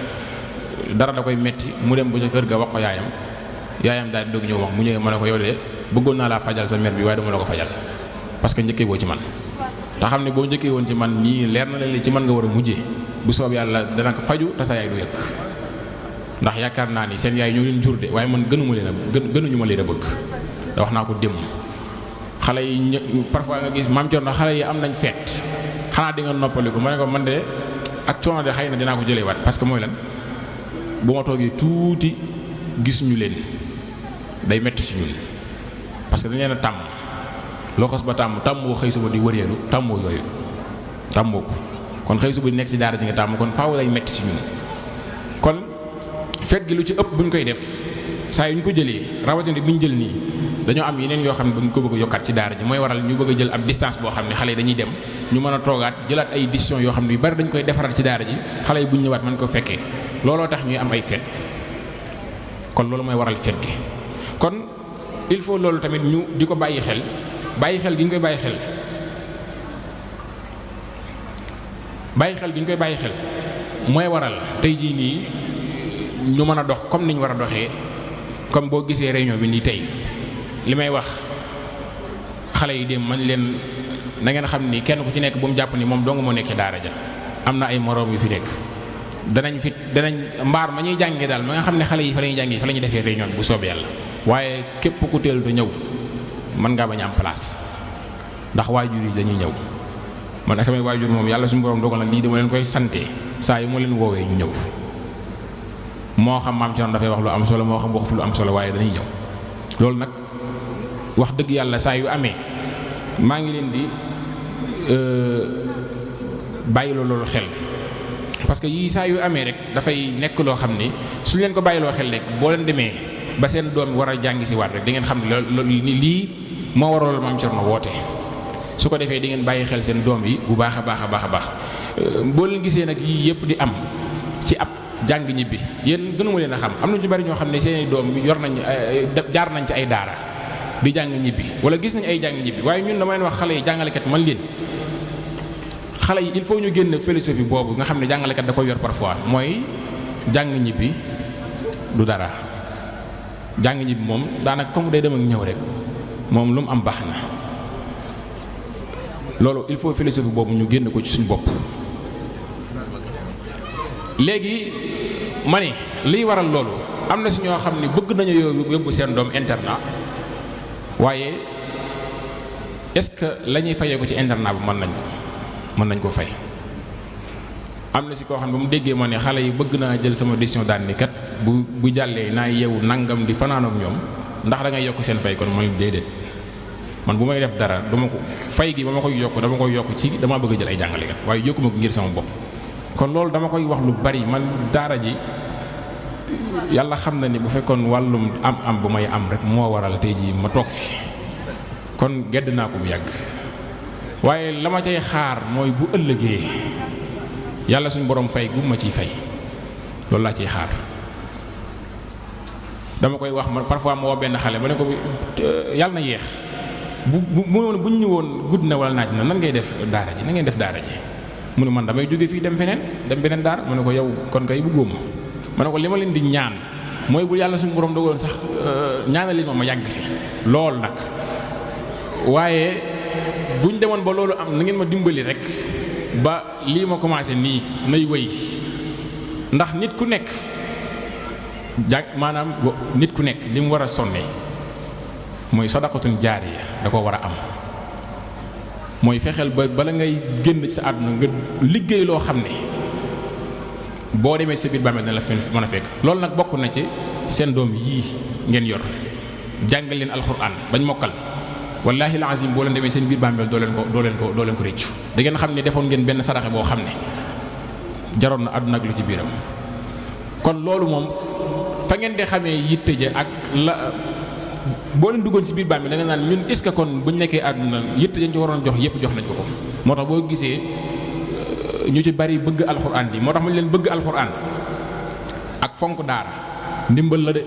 dara da koy metti mu dem ba ca kër ga wax ko yaayam daal di doog ñëw wax mu ñëwee ma ne ko yow de bëggoon naa laa fajal sa mer bi waaye dama la ko fajal parce que njëkkee woo ci man te xam ne boo njëkkee woon ci man nii leer na leen ci man nga war a mujjee bu soob yàlla dana ko faju te sa yaay du yëg ndax yaakaar naa ni seen yaay ñoo leen jur de waaye man gënuñu ma leen a bëgg da wax naa ko démb xale yi parfois nga gis maam Thierno xale yi am nañ feet xanaa di nga noppaliku ma ne ko man de ak coono de xëy na dinaa ko jëlee waat parce que mooy lan bu ma toogee tuuti gis ñu leen day metti ci ñun parce que dañ leen a tàmm loo xas ba tàmmoo xëy suba di wëreelu tàmmoo yooyu tàmmoo ko kon xëy suba di nekk ci daara ji nga tàmm kon faaw lay metti ci ñun kon fekk gi lu ci ëpp buñ koy def saa yu ñu ko jëlee rawatina bi ñu jël nii dañoo am yeneen yoo xam ne dañ ko bëgg a yokkaat ci daara ji mooy waral ñu bëgg a jël ab distance boo xam ne xale yi dañuy dem ñu mën a toogaat jëlaat ay décisions yoo xam ne yu bari dañ koy defaraat ci daara ji xale yi bu ñu ñëwaat mën ko fekkee looloo tax ñuy am ay fête kon loolu mooy waral fête gi kon il faut loolu tamit ñu di ko bàyyi xel gi ñu koy bàyyi xel gi ñu koy bàyyi xel mooy waral tey jii nii ñu mën a dox comme ni ñu war a doxee comme boo gisee réunion bi nii tey li may wax xale yi dem man leen na ngeen xam ni kenn ku ci nekk bu mu jàpp ni moom dong moo nekk ci daara ja am na ay moroom yu fi nekk danañ mbaar ma ñuy jàngee daal ma nga xam ne xale yi fa la ñuy jàngee fa la ñuy defee réunion bi bu soobee yàlla waaye képp ku teel te ñëw mën ngaa bañ a am place ndax waajur yi dañuy ñëw man ak samay waajur moom yàlla suñu borom dogal na lii dama leen koy sante saa yu ma leen woowee ñu ñëw moo xam maam Thierno dafay wax lu am solo moo xam waxu fi lu am solo waaye dañuy ñëw loolu nag wax dëgg yàlla saa yu amee maa ngi leen di bàyyi loolu xel parce que yii saa yu amee rek dafay nekk loo xam ni suñu leen ko bàyyiloo xel rek boo leen demee ba seen doom war a jàngi si waat rek di ngeen xam ne loolu ni lii moo waral maam Thierno woote su ko defee di ngeen bàyyi xel seen doom yi bu baax a baax a baax a baax boo leen gisee nag yii yëpp di am ci ab jàng ñibbi yéen gënuma leen a xam am na ñu bari ñoo xam ne seeni doom yor nañ jaar nañ ci ay daara di jàng ñibbi wala gis nañ ay jàng ñibbi waaye ñun dama leen wax xale yi jàngalekat man leen xale yi il faut ñu génn philosophie boobu nga xam ne jàngalekat da koy yor parfois mooy jàng ñibbi du dara jàng ñibbi moom daanaka comme day dem ak ñëw rek moom lu mu am baax na loolu il faut philosophie boobu ñu génn ko ci suñu bopp léegi ma ne liy waral loolu am na si ñoo xam ne bëgg nañu yóbbu seen doom internat waaye est-ce que la ñuy fayee ko ci internat bi mën nañ ko fay am na si koo xam ne ba mu déggee ma ne xale yi bëgg naa jël sama décision daan ni kat bu jàllee naa yeewu nangam di fanaan ak ñoom ndax da ngay yokk seen fay kon man déedéet man bu may def dara dama ko fay gi ba ma koy yokk dama koy yokk ci dama bëgg a jël ay jàngalekat waaye yokkuma ko ngir sama bopp kon loolu dama koy wax lu bari man daara ji yàlla xam na ni bu fekkoon wàllum am bu may am rek moo waral tey jii ma toog fi kon gedd naa ko bu yàgg waaye la ma cay xaar mooy bu ëllëgee yàlla suñu borom fay gu ma ciy fay loolu laa ciy xaar dama koy wax man parfois ma woo benn xale ba ne ko yàlla na yeex buñ ñu woon gudd na wala naaj na nan ngay def daara ji na ngeen def daara ji mu ne man damay jóge fii dem feneen dem beneen daara mu ne ko yow kon kay bëggoo ma ne ko li ma leen di ñaan mooy bu yàlla suñu borom dogoon sax ñaanal leen ma yàgg fi lool nag waaye buñ demoon ba loolu am na ngeen ma dimbali rek ba lii ma commencé nii nay wëy ndax nit ku nekk maanaam nit ku nekk li mu war a sonne mooy sadaqatun jaariya da ko war a am mooy fexeel ba bala ngay génn ci sa àdduna nga liggéey loo xam ne boo demee sa biir bàmmeel na la mën a fekk loolu nag bokk na ci seen doom yii ngeen yor jàngal leen alxuraan bañ mokkal wallaahi alazim boo leen demee seen biir bàmmeel doo leen ko réccu da ngeen xam ne defoon ngeen benn saraxe boo xam ne jaroon na àdduna ak lu ci biiram kon loolu moom fa ngeen di xamee yitte ja ak la boo leen duggoon ci biir bàmmeel da nga naan ñun est-ce que kon buñ nekkee àdduna yitte dañ ci waroon jox yépp jox nañ ko moo tax boo gisee ñu ci bari bëgg alxuraan di moo tax ma leen bëgg alxuraan ak fonk daara ndimbal la de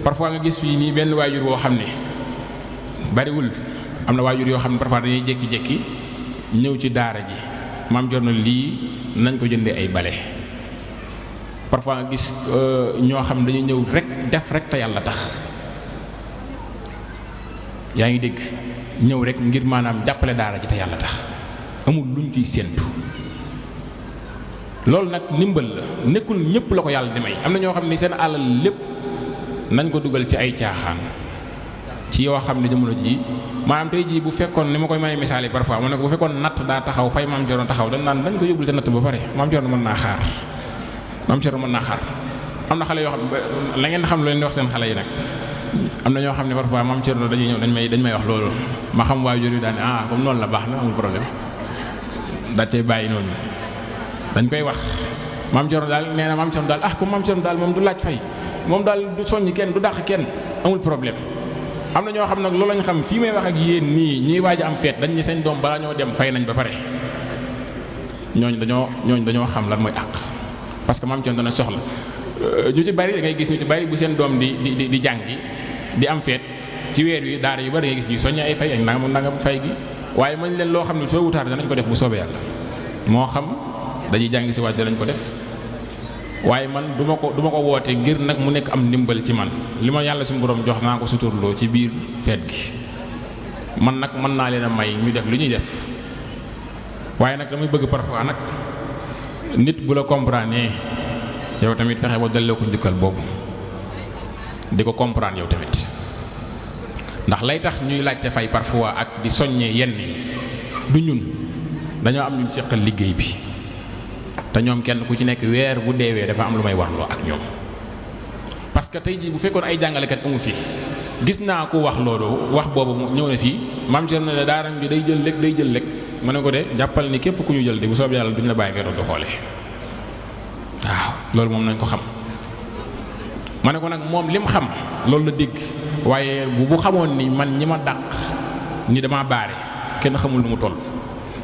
parfois nga gis fii nii benn waajur woo xam ne bariwul am na waajur yoo xam ne parfois dañuy jékki-jékki ñëw ci daara ji maam jor na lii nañ ko jëndee ay bale parfois nga gis ñoo xam dañuy ñëw rek def rek te yàlla tax yaa ngi dégg ñëw rek ngir maanaam jàppale daara ji te yàlla tax amul luñ ciy séentu. loolu nag ndimbal la nekkul ñëpp la ko yàlla di may am na ñoo xam ne seen alal lépp nañ ko dugal ci ay caaxaan ci yoo xam ne jamono ji maanaam tey jii bu fekkoon ni ma koy may misaal yi parfois mu ne ko bu fekkoon natt daa taxaw fay maam Cerno taxaw dañ naan dañ ko yóbbul te natt ba pare maam Cerno mën naa xaar maam Cerno mën naa xaar. am na xale yoo xam la ngeen xam lu leen di wax seen xale yi nag am na ñoo xam ne parfois maam Cerno dañuy ñëw dañ may wax loolu ma xam waajur yi daal ne comme noonu la baax na amul problème da cay bàyyi noonu dañ koy wax maam Cerno daal nee na maam Cerno daal comme maam Cerno daal moom du laaj fay moom daal du soññ kenn du dàq kenn amul problème. am na ñoo xam nag loolu lañ xam fii may wax ak yéen nii ñiy waaj a am feet dañ ne seen doom balaa ñoo dem fay nañ ba pare ñooñu dañoo xam lan mooy àq parce que maam Cerno dana soxla ñu ci bari da ngay gis ñu ci bari bu seen doom di jàngi di am feet ci weer wi daara yu bari da ngay gis ñuy soññ ay fay ak nangam fay gi waaye mañ leen loo xam ne soo wutaar danañ ko def bu soobee yàlla moo xam dañuy jàngi si waat danañ ko def waaye man du ma ko woote ngir nag mu nekk am ndimbal ci man li ma yàlla suñu borom jox naa ko suturloo ci biir feet gi man nag mën naa leen a may ñu def li ñuy def waaye nag damay bëgg parfois nag nit bu la comprendre yow tamit fexe ba delloo ko njukkal boobu di ko comprendre yow tamit ndax lay tax ñuy laajte fay parfois ak di soññee yenn yi du ñun dañoo am ñu seqal liggéey bi te ñoom kenn ku ci nekk weer bu deewee dafa am lu may warloo ak ñoom parce que tey jii bu fekkoon ay jàngalekat amu fi gis naa ko wax loolu wax boobu ñëw na fii maam Cerno ne daaram bi day jël lekk ma ne ko de jàppal ni képp ku ñu jël de bu soob yàlla duñ la bàyyi nga doon di xoolee waaw loolu moom nañ ko xam ma ne ko nag moom lim xam loolu la dégg waaye bu xamoon ni man ñi ma dàq ni dama baare kenn xamul lu mu toll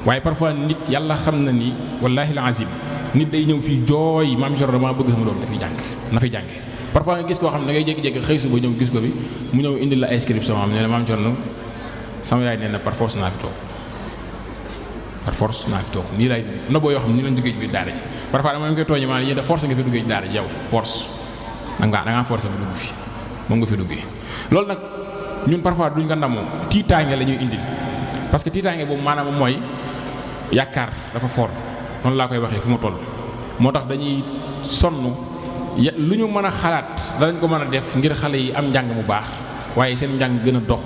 waaye parfois nit yàlla xam na ni wallaahi al azim nit day ñëw fii jooy maam Cerno dama bëgg sama doom dafiy jàng na fi jànge parfois nga gis koo xam ne da ngay jékki-jékki xëy suba ñëw gis ko fi mu ñëw indi la inscription am ne la maam Cerno sama yaay nee na par force naa fi toog nii lay na boo yoo xam ne nii lañ duggee ci biir daara ji parfois dama koy tooñi maanaam yéen da force nga fi duggee ci daara ji yow force da ngaa force bu dugg fi moom nga fi duggee loolu nag ñun parfois duñ ko ndamoo tiitaange la ñuy indil parce que tiitaange boobu maanaam mooy yaakaar dafa fort noonu laa koy waxee fu mu toll moo tax dañuy sonn lu ñu mën a xalaat danañ ko mën a def ngir xale yi am njàng mu baax waaye seen njàng gën a dox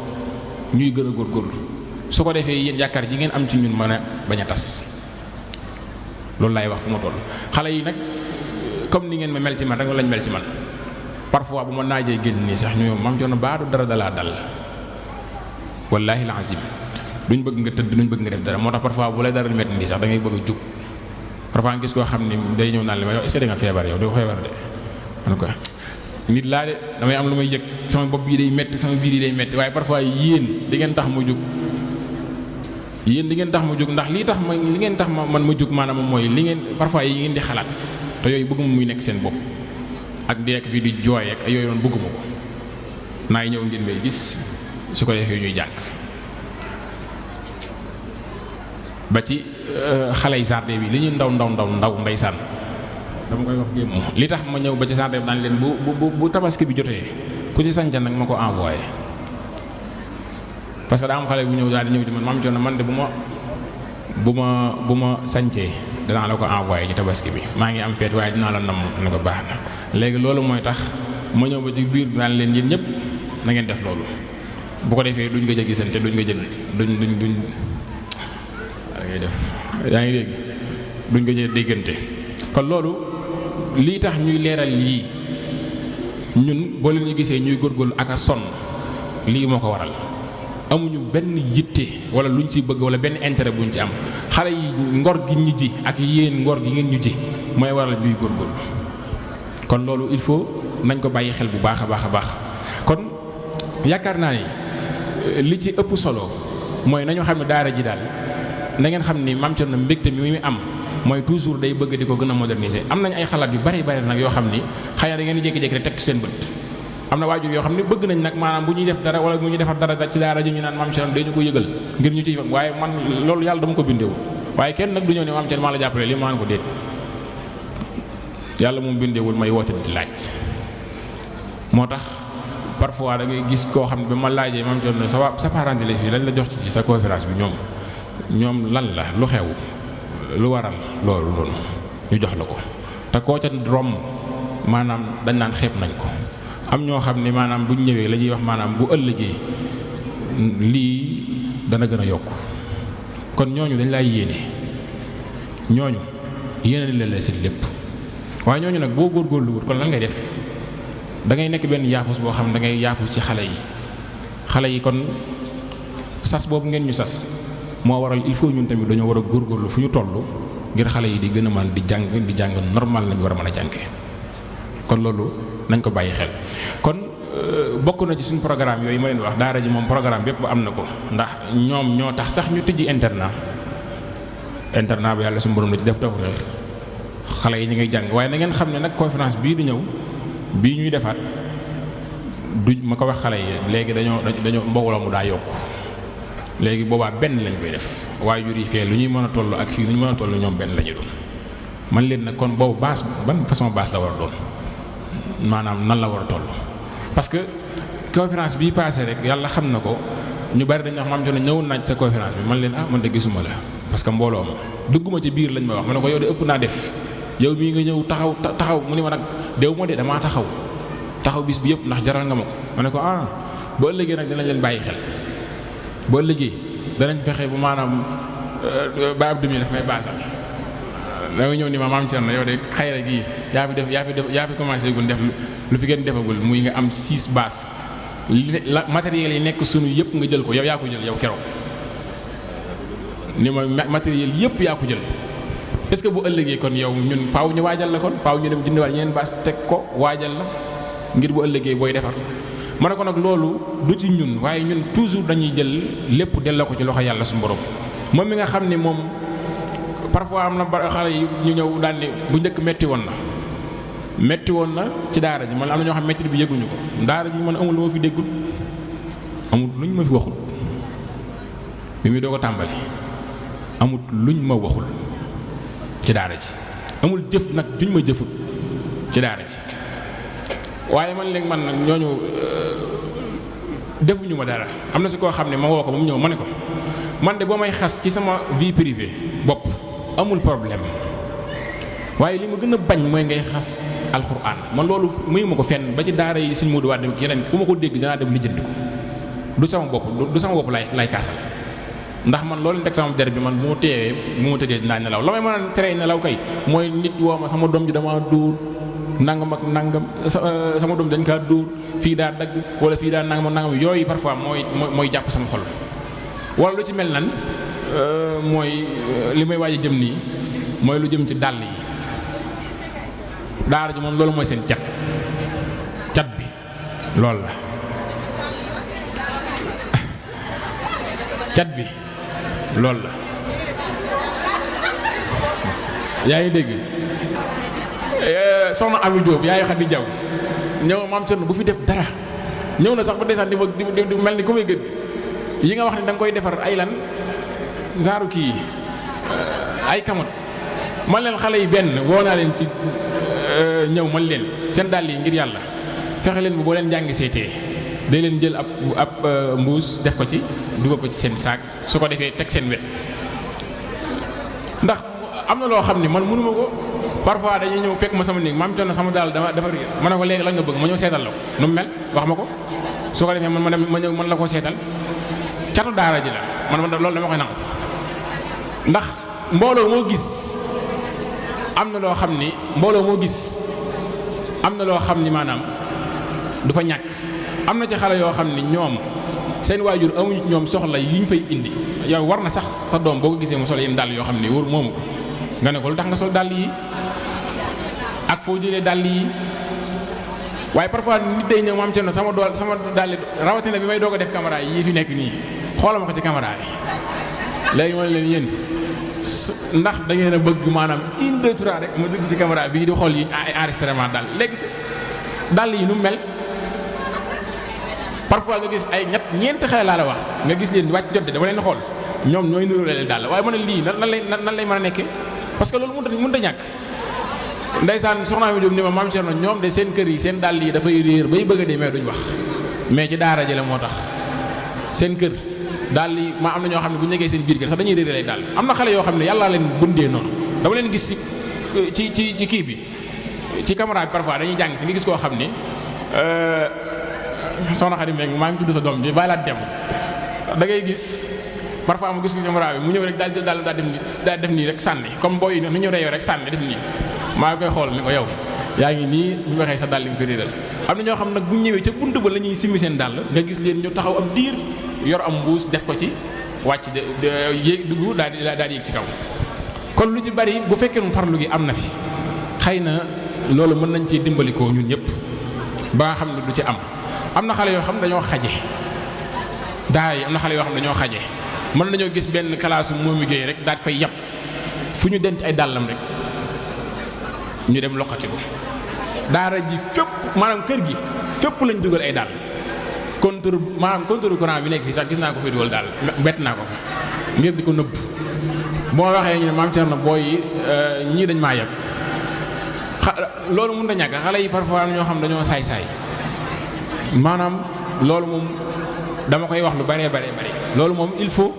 ñuy gën a góorgóorlu su ko defee yéen yaakaar ji ngeen am ci ñun mën a bañ a tas loolu laay wax fu mu toll xale yi nag comme ni ngeen ma mel ci man rek lañ mel ci man parfois bu ma naajee génn nii sax ñu maam Cerno baadu dara dalaa dal wallaahi la azim duñ bëgg nga tëdd duñ bëgg nga def dara moo tax parfois bu lay dara metti nii sax da ngay bëgg a jug parfois nga gis koo xam ne day ñëw naan li ma yow est-ce que da nga feebar yow doo feebar de man ko nit laa de damay am lu may yëg sama bopp yi day metti sama biir yi day metti waaye parfois yéen di ngeen tax ma jug ndax li ngeen tax man ma jug maanaam mooy li ngeen parfois yi ngeen di xalaat te yooyu bëgguma muy nekk seen bopp ak di nekk fii di jooy ak yooyu noonu bëgguma ko naay ñëw ngeen may gis su ko defee ñuy jàng ba ci xale yi jardin bi li ñuy ndaw ndeysaan dama koy wax gémm li tax ma ñëw ba ci jardin bi daan leen bu tabaski bi jotee ku ci sañca nag ma ko envoyé parce que daa am xale bu ñëw daal di ñëw di man maam Cerno man de bu ma sañcee danaa la ko envoyé ci tabaski bi maa ngi am feet waaye dinaa la nam ne ko baax na léegi loolu mooy tax ma ñëw ba ci biir bi daan leen yéen ñëpp na ngeen def loolu bu ko defee duñ nga gisante duñ ngay def yaa ngi dégg duñ ko jël déggante kon loolu lii tax ñuy leeral lii ñun boo leen ñu gisee ñuy góorgóorlu ak a sonn lii moo ko waral amuñu benn yitte wala luñ ci bëgg wala benn intérêt buñ ci am xale yi ngor gi ñu ji ak yéen ngor gi ngeen ñu ji mooy waral ñuy góorgóorlu kon loolu il faut nañ ko bàyyi xel bu baax a baax kon yaakaar naa ni li ci ëpp solo mooy nañu xam ne daara ji daal na ngeen xam ni maam Cerno mbégte mi muy am mooy toujours day bëgg di ko gën a moderniser am nañ ay xalaat yu bari nag yoo xam ni xëy na da ngeen di jékki-jékki rek teg seen bët am na waajur yoo xam ne bëgg nañ nag maanaam bu ñuy def dara wala bu ñuy defar dara ci daara ji ñu naan maam Cerno dañu ko yëgal ngir ñu ciy waaye man loolu yàlla dama ko bindewu waaye kenn nag du ñëw ne maam Cerno maa la jàppale li maan ko déet yàlla moom bindeewul may woote di laaj moo tax parfois da ngay gis koo xam ne ba ma laajee maam Thierno sa parenté la fii lañ la jox ci sa conférence bi ñoom lan la lu xew lu waral loolu noonu ñu jox la ko te koo ca romb maanaam dañ naan xeeb nañ ko. am ñoo xam ne maanaam buñ ñëwee la ñuy wax maanaam bu ëllëgee lii dana gën a yokk kon ñooñu dañ lay yéene ñooñu yéene leen la seen lépp waaye ñooñu nag boo góorgóorlu wut kon lan ngay def da ngay nekk benn yaafus boo xam ne da ngay yaafus ci xale yi kon sas boobu ngeen ñu sas moo waral il faut ñun tamit dañoo war a góorgóorlu fu ñu toll ngir xale yi di gën a mën di jàng normal lañu war a mën a jàngee kon loolu nañ ko bàyyi xel kon bokk na ci suñu programme yooyu ma leen wax daara ji moom programme bépp am na ko ndax ñoom ñoo tax sax ñu tijji internat ba yàlla suñu borom la ci def tawfeex xale yi ñu ngay jàng waaye na ngeen xam ne nag conférence bii di ñëw bii ñuy defaat du ma ko wax xale yi léegi dañoo mbooloo mu daa yokku léegi boobaa benn lañ koy def waaye jur yi fee lu ñuy mën a toll ak fii lu ñu mën a toll ñoom benn la ñu doon man leen nag kon boobu baas ban façon baas la war a doon maanaam nan la war a toll parce que conférence bii passé rek yàlla xam na ko ñu bari dañ wax maam Thierno ñëwoon naa ci sa conférence bi man leen man de gisuma la parce que mbooloo ma dugguma ci biir lañ ma wax ma ne ko yow de ëpp naa def yow mii nga ñëw taxaw mu ni ma nag dew ma de damaa taxaw bis bi yëpp ndax jaral nga ma ko ma ne ko ba ëllëgee nag dinañ leen bàyyi xel ba ëllëgee danañ fexe bu maanaam ba ab demi daf may baasal da nga ñëw ni ma maam Thierno yow de xayra gii yaa fi commencé gun def lu fi gën defagul muy nga am 6 baas matériel yi nekk sunu yëpp nga jël ko yow yaa ko jël yow keroog ni ma matériel yëpp yaa ko jël est-ce que bu ëllëgee kon yow ñun faaw ñu waajal la kon faaw ñu dem jëndiwaat yeneen baas teg ko waajal la ngir bu ëllëgee booy defar ma ne ko nag loolu du ci ñun waaye ñun toujours dañuy jël lépp delloo ko ci loxo yàlla suñu borom moom mi nga xam ni moom parfois am na xale yi ñu ñëw daan ni bu njëkk metti woon na ci daara ji man am na ñoo xam metti bi yëguñu ko daara ji man amul lu ma fi déggul amul luñ ma fi waxul bi muy doo ko tàmbali amul luñ ma waxul ci daara ji amul jëf nag duñ ma jëfut ci daara ji waaye man léegi man nag ñooñu defuñu ma dara am na si koo xam ne ma woo ko ba mu ñëw ma ne ko man de boo may xas ci sama vie privée bopp amul problème waaye li ma gën a bañ mooy ngay xas alxuraan man loolu muy ma ko fenn ba ci daara yi suñ Modou Wade yeneen ku ma ko dégg danaa dem lijjanti ko du sama bopp lay kaasal ndax man loolu teg sama der bi man bu ma teewee bu ma tëddee dinaa nelaw la may mën a teree nelaw kay mooy nit woo ma sama doom ji dama dóor nangam ak nangam sama doom dañ kaa dóor fii daa dagg wala fii daa nangam yooyu parfois mooy jàpp sama xol wala lu ci mel nan mooy li may waaj a jëm nii mooy lu jëm ci dàll yi daara ji moom loolu mooy seen cat bi loolu la cat bi loolu la yaa ngi dégg soxna Ami Diop yaay Xadi Jaw ñëw maam Thierno bu fi def dara ñëw na sax ba desaan di mel ni ku may gën yi nga wax ne da nga koy defar ay lan genre kii ay kamot man leen xale yi benn woo naa leen ci ñëw man leen seen dàll yi ngir yàlla fexe leen bu boo leen jàngi seetee day leen jël ab mbuus def ko ci dugal ko ci seen saak su ko defee teg seen wet ndax am na loo xam ne man mënuma ko parfois dañuy ñëw fekk ma sama néeg maam Thierno sama daal dafa réer ma ne ko léegi lan nga bëgg ma ñëw seetal la ko nu mu mel wax ma ko su ko defee man ma ñëw mën la koo seetal catu daara ji la man loolu dama koy nangu ndax mbooloo moo gis am na loo xam ni maanaam du fa ñàkk am na ci xale yoo xam ni ñoom seen waajur amuñu ñoom soxla yi ñu fay indi yow war na sax sa doom boo ko gisee mu sol yenn dàll yoo xam ni wóor moomu ko nga ne ko lu tax nga sol dàll yi ak foo jëlee dàll yi waaye parfois nit day ñëw maam Thierno sama dàll rawatina bi may doog a def caméra yi fi nekk nii xoolal ma ko ci caméra yi léegi ma ne leen yéen ndax da ngeen a bëgg maanaam 1 2 3 rek ma dugg ci caméra bii di xool yi ay enregistrement daal léegi dàll yi nu mu mel parfois nga gis ay ñeenti xale laa la wax nga gis leen wàcc jot de dama leen xool ñoom ñooy niróole daal waaye ma ne lii nan lay mën a nekkee parce que loolu mënut a ñàkk ndeysaan soxna mi Jóob ni ma maam Thierno ñoom de seen kër yi seen dàll yi dafay réer bay bëgg a dee mais duñ wax mais ci daara ji la moo tax seen kër daal li ma am na ñoo xam ne bu ñu nekkee seen biir kër sax dañuy réeré lay daal am na xale yoo xam ne yàllaa leen bëndee noonu dama leen gis ci kii bi ci caméra bi parfois dañuy jàng si nga gis koo xam ni soxna Xadi Mbeng maa ngi tudd sa doom bi bàyyi laa dem da ngay gis parfois mu gis ko caméra bi mu ñëw rek daal def nii rek sànni comme booy yi ni ñu reyoo rek sànni def nii maa ngi koy xool ni ko yow yaa ngi nii bu ñu waxee sa dàll li nga ko réeral am na ñoo xam nag bu ñu ñëwee ca bunt ba la ñuy simmi seen dàll nga gis leen ñu taxaw ab diir yor am mbuus def ko ci wàcc de yéeg dugg daal di yéeg si kaw kon lu ci bari bu fekkee mu farlu gi am na fi xëy na loolu mën nañ ci dimbalikoo ñun ñëpp ba nga xam ne du ci am na xale yoo xam ne dañoo xaje daara yi am na xale yoo xam ne dañoo xaje mën nañoo gis benn kalaasu moomu géey rek daal koy yàpp fu ñu denc ay dàllam rek ñu dem loqati ko daara ji fépp maanaam kër gi fépp lañ dugal ay dàll contour courant bi nekk fii sax gis naa ko fi dugal daal bett naa ko fa ngir di ko nëbb boo waxee ñu ne maam Thierno booy yi ñii dañ maa yab loolu mun na ñàkk xale yi parfois ñoo xam dañoo saay-saay maanaam loolu moom dama koy wax lu bare loolu moom il faut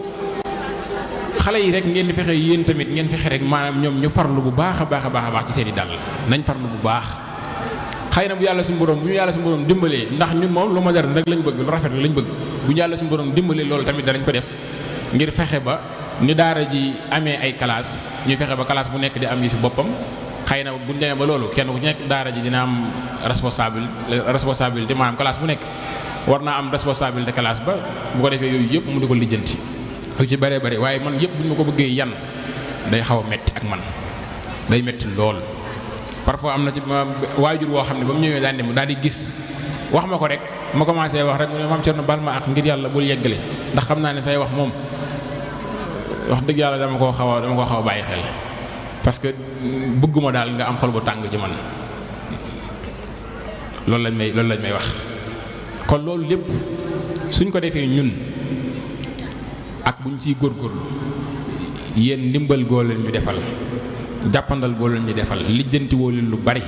xale yi rek ngeen di fexe yéen tamit ngeen fexe rek maanaam ñoom ñu farlu bu baax a baax ci seen i dàll nañ farlu bu baax xëy na bu yàlla suñu borom dimbalee ndax ñun moom lu moderne rek lañ bëgg lu rafet lañ bëgg bu ñu yàlla suñu borom dimbalee loolu tamit danañ ko def ngir fexe ba ni daara ji amee ay classe ñuy fexe ba classe bu nekk di am yi fi boppam xëy na bu ñu demee ba loolu kenn ku nekk daara ji dina am responsabilité maanaam classe bu nekk war naa am responsabilité classe ba bu ko defee yooyu yëpp mu di ko lijjanti lu ci bare waaye man yëpp bu ñu ma ko bëggee yan day xaw a metti ak man day metti lool parfois am na ci waajur woo xam ne ba mu ñëwee daan dem daal di gis wax ma ko rek ma commencé wax rek mu ne maam Thierno bal ma ak ngir yàlla bul yeggale ndax xam naa ne say wax moom wax dëgg yàlla dama koo xaw a bàyyi xel parce que bëgguma daal nga am xol bu tàng ci man loolu lañ may wax kon loolu lépp suñ ko defee ñun ak buñ ciy góorgóorlu yéen ndimbal goo leen ñu defal jàppandal goo leen ñu defal lijjanti woo leen lu bari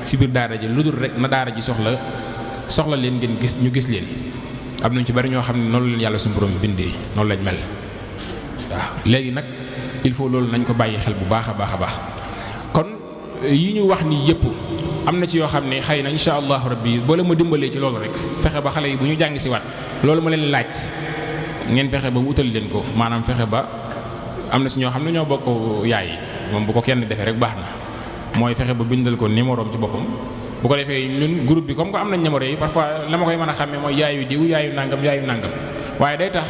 ci biir daara ji lu dul rek na daara ji soxla leen ngeen gis ñu gis leen am nañ ci bari ñoo xam ne noonu leen yàlla suñu borom bindee noonu lañ mel waaw léegi nag il faut loolu nañ ko bàyyi xel bu baax a baax kon yi ñu wax nii yëpp am na ci yoo xam ne xëy na insha allahu rabbi boo leen ma dimbalee ci loolu rek fexe ba xale yi bu ñu jàng si waat loolu ma leen laaj ngeen fexe ba wutal leen ko maanaam fexe ba am na si ñoo xam ne ñoo bokk yaay yi moom bu ko kenn defee rek baax na mooy fexe ba bindal ko numéro ci boppam bu ko defee ñun groupe bi comme que am nañ numéro yi parfois la ma koy mën a xàmmee mooy yaayu diw yaayu nangam waaye day tax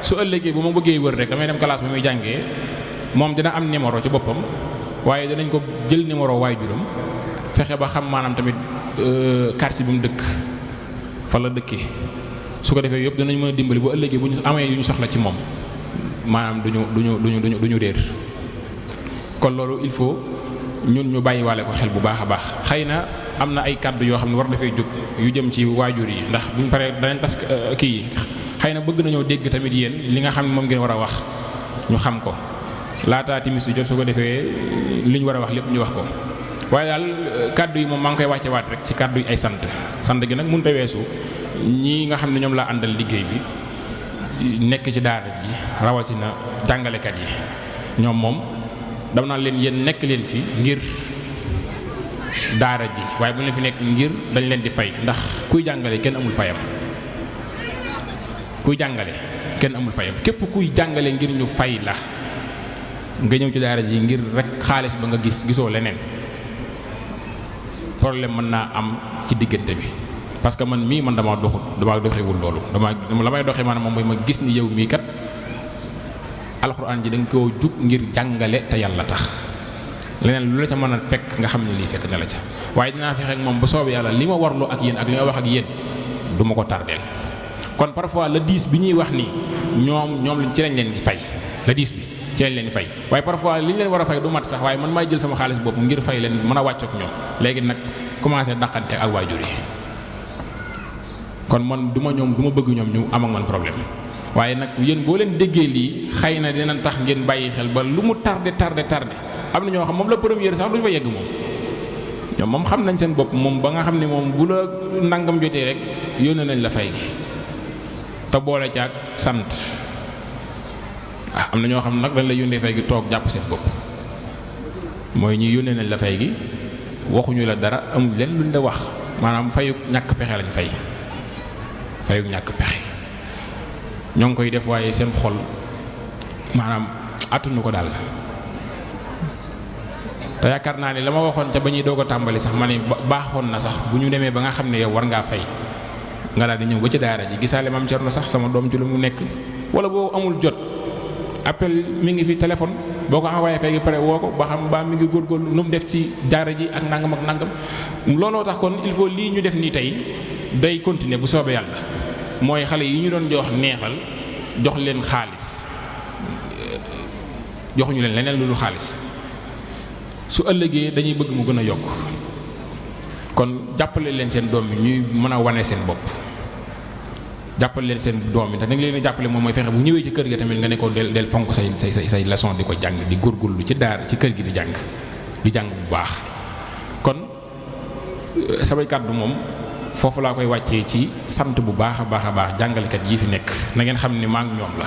su ëllëgee bu ma bëggee wër rek damay dem classe bi muy jàngee moom dina am numéro ci boppam waaye danañ ko jël numéro waajuram fexe ba xam maanaam tamit quartier bi mu dëkk fa la dëkkee su ko defee yëpp danañ mën a dimbali bu ëllëgee bu ñu amee yu ñu soxla ci moom maanaam duñu réer kon loolu il faut ñun ñu bàyyiwaale ko xel bu baax a baax xëy na am na ay kàddu yoo xam ne war dafay jóg yu jëm ci waajur yi ndax buñ paree danañ tas kii yi xëy na bëgg nañoo dégg tamit yéen li nga xam ne moom ngeen war a wax ñu xam ko laataa timis su jot su ko defee li ñu war a wax lépp ñu wax ko waaye daal kàddu yi moom maa ngi koy wàcce waat rek ci kàddu yi ay sant gi nag mënut a weesu ñii nga xam ne ñoom laa àndal liggéey bi nekk ci daara ji rawatina jàngalekat yi ñoom moom dama naan leen yéen nekk leen fi ngir daara ji waaye bu leen fi nekk ngir dañ leen di fay ndax kuy jàngale kenn amul fayam képp kuy jàngale ngir ñu fay la nga ñëw ci daara ji ngir rek xaalis ba nga gisoo leneen problème mën naa am ci diggante bi parce que man mii dama doxewul loolu la may doxee maanaam moom mooy ma gis ni yow mii kat alxuraan ji da nga koo jug ngir jàngale te yàlla tax leneen lu la ca mën a fekk nga xam ne lii fekk na la ca waaye dinaa fexe ak moom ba soobee yàlla li ma warloo ak yéen ak li ma wax ak yéen du ma ko tardeel kon parfois le 10 bi ñuy wax nii ñoom ci lañ leen di fay le 10 bi ci lañ leen di fay waaye parfois li ñu leen war a fay du mat sax waaye man maay jël sama xaalis bopp ngir fay leen mën a wàccook ñoom léegi nag commencé daqante ak waajur yi kon man du ma bëgg ñoom ñu am ak man problème waaye nag yéen boo leen déggee lii xëy na dina tax ngeen bàyyi xel ba lu mu tardé am na ñoo xam moom la première sax duñu fa yegg moom ñoom moom xam nañ seen bopp moom ba nga xam ne moom bu la nangam jotee rek yónnee nañ la fay gi te boole caag sant am na ñoo xam ne nag dañ la yónnee fay gi toog jàpp seen bopp mooy ñi yónnee nañ la fay gi waxuñu la dara amul leen luñ la wax maanaam fayuk ñàkk pexe lañ fayuk ñàkk pexe ñoo ngi koy def waaye seen xol maanaam attunu ko daal te yaakaar naa ne la ma waxoon ca ba ñuy doog a tàmbali sax ma ne baaxoon na sax bu ñu demee ba nga xam ne yow war ngaa fay nga daal di ñëw ba ci daara ji gisaale maam Cerno sax sama doom ci lu mu nekk wala boo amul jot appel mi ngi fi téléphone boo ko envoyé fay gi pare woo ko ba xam ba mi ngi góorgóorlu nu mu def ci daara ji ak nangam ak nangam looloo tax kon il faut lii ñu def nii tey day continuer bu soobee yàlla mooy xale yi ñu doon jox neexal jox leen xaalis joxuñu leen leneen lu dul xaalis su ëllëgee dañuy bëgg mu gën a yokk kon jàppale leen seen doom yi ñuy mën a wane seen bopp jàppale leen seen doom yi te nag leen a jàppale moom mooy fexe bu ñëwee ci kër gi tamit nga ne ko del fonk say leçon di ko jàng di góorgóorlu ci daara ci kër gi di jàng bu baax kon samay kàddu moom foofu laa koy wàccee ci sant bu baax a baax jàngalekat yi fi nekk na ngeen xam ne maa ngi ñoom la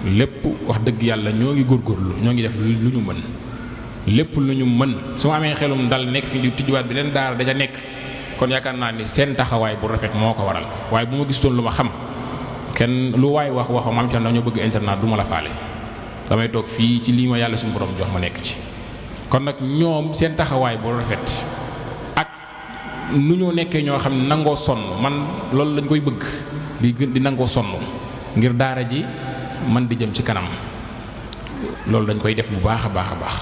lépp wax dëgg yàlla ñoo ngi góorgóorlu ñoo ngi def lu ñu mën lépp lu ñu mën su ma amee xelum dal nekk fi di tijjuwaat bi leen daara daja nekk kon yaakaar naa ni seen taxawaay bu rafet moo ko waral waaye bu ma gisoon lu ma xam kenn lu waay wax maam ci dañoo bëgg internat du ma la faale damay toog fii ci lii ma yàlla suñu borom jox ma nekk ci kon nag ñoom seen taxawaay bu rafet ak nu ñoo nekkee ñoo xam ne nangoo sonn man loolu lañ koy bëgg di nangoo sonn ngir daara ji man di jëm ci kanam loolu dañ koy def bu baax a baax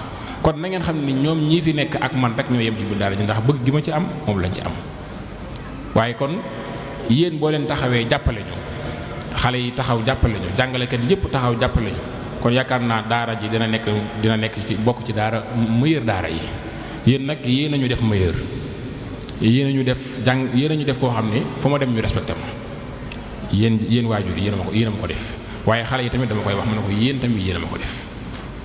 kon na ngeen xam ni ñoom ñii fi nekk ak man rek ñoo yem ci biir daara ji ndax bëgg gi ma ci am moom lañ ci am waaye kon yéen boo leen taxawee jàppale ñu xale yi taxaw jàppale ñu jàngalekat yépp taxaw jàppale ñu kon yaakaar naa daara ji dina nekk ci bokk ci daara meilleur daara yi yéen nag yéen a ñu def meilleur yéen a ñu def koo xam ne fu ma dem ñu respecté ma yéen waajur yi yéen a ma ko def waaye xale yi tamit dama koy wax ma ne ko yéen tamit yéen a ma ko def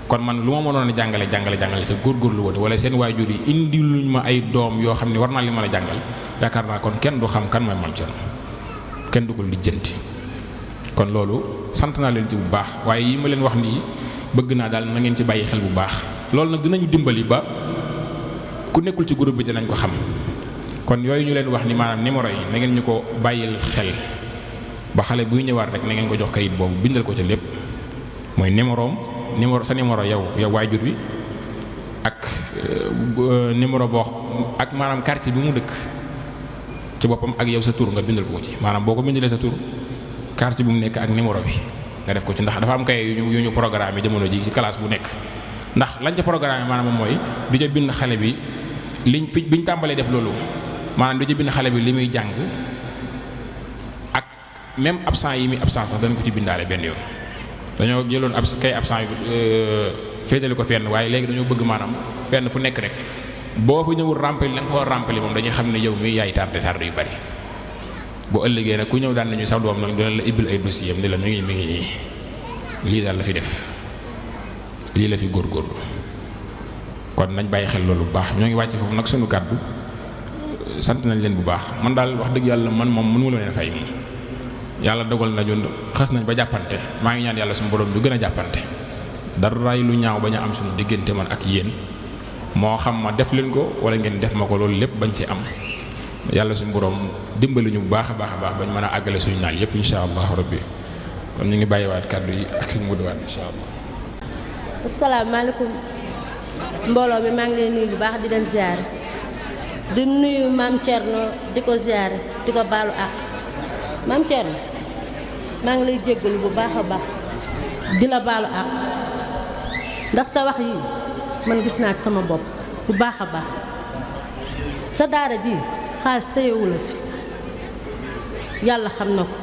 kon man lu ma mënoon a jàngale te góorgóorlu woon wala seen waajur yi indi luñ ma ay doom yoo xam ne war naa li mën a jàngal yaakaar naa kon kenn du xam kan mooy Maam Cerno kenn du ko lijjanti kon loolu sant naa leen ci bu baax waaye yi ma leen wax nii bëgg naa daal na ngeen ci bàyyi xel bu baax loolu nag dinañu dimbali ba ku nekkul ci groupe bi dinañ ko xam kon yooyu ñu leen wax ni maanaam numéro yi na ngeen ñu ko bàyyil xel ba xale buy ñëwaat rek na ngeen ko jox kayit boobu bindal ko ca lépp mooy sa numéro yow waajur wi ak numéro boo ak maanaam quartier bi mu dëkk ci boppam ak yow sa tur nga bindal ko ci maanaam boo ko bindalee sa tur quartier bi mu nekk ak numéro bi nga def ko ci ndax dafa am kay yu ñu programme yi jamono ji ci classe bu nekk ndax lañ ca programme yi maanaam mooy di ca bind xale bi biñ tàmbalee def loolu maanaam di ca bind xale bi li muy jàng ak même absent yi muy absent sax dañ ko ci bindaale benn yoon dañoo jëloon kay absent yi féetale ko fenn waaye léegi dañoo bëgg maanaam fenn fu nekk rek boo fa ñëwul rempli la nga fa war rempli moom dañuy xam ne yow mi yaay tardé yu bari boo ëllëgee nag ku ñëw daan nañu sax doom nag dina la ibbil ay dossier am ni la mi ngi nii lii daal la fi def lii la fi góorgóorlu kon nañ bàyyi xel loolu bu baax ñoo ngi wàcce foofu nag sunu kàddu sant nañ leen bu baax man daal wax dëgg yàlla man moom mënu ma leen fay moom yàlla dogal nañu xas nañ ba jàppante maa ngi ñaan yàlla suñu borom ñu gën a jàppante dara lu ñaaw bañ a am suñu diggante man ak yéen moo xam ma def leen ko wala ngeen def ma ko loolu lépp bañ ci am yàlla suñu borom dimbali ñu bu baax a baax bañ mën a àggale suñu naal yépp insha allah rabbi kon ñu ngi bàyyiwaat kàddu yi ak suñu muduwaat insha allah. asalaamaaleykum mbooloo mi maa ngi leen nuyu bu baax di leen ziare di nuyu maam Cerno di ko ziare di ko baalu àq maam Cerno maa ngi lay jéggalu bu baax a baax di la baalu àq ndax sa wax yi man gis naa ci sama bopp bu baax a baax sa daara ji xaalis téyewu la fi yàlla xam na ko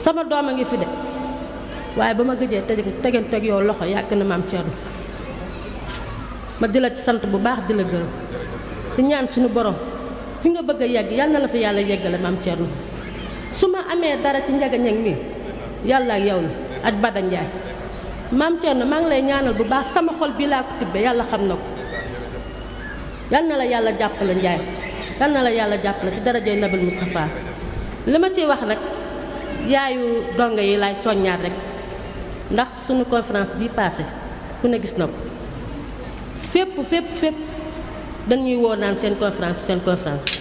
sama doom a ngi fi de waaye ba ma gëjee teganteg yow loxo yàgg na maam Cerno ma di la ci sant bu baax di la gërëm di ñaan suñu borom fi nga bëgg a yegg yal na la fi yàlla yeggale maam Cerno su ma amee dara ci njaga ñeg nii yàlla ak yow la ak Bada Njaay maam Cerno maa ngi lay ñaanal bu baax sama xol bii laa ko tibbe yàlla xam na ko yal na la yàlla jàppale Njaay yal na la yàlla jàppale ci darajay Nabil Moustapha li ma ciy wax rek yaayu donga yi laay soññaat rek ndax suñu conférence bii passé ku ne gis na ko fépp dañuy woo naan seen conférence bi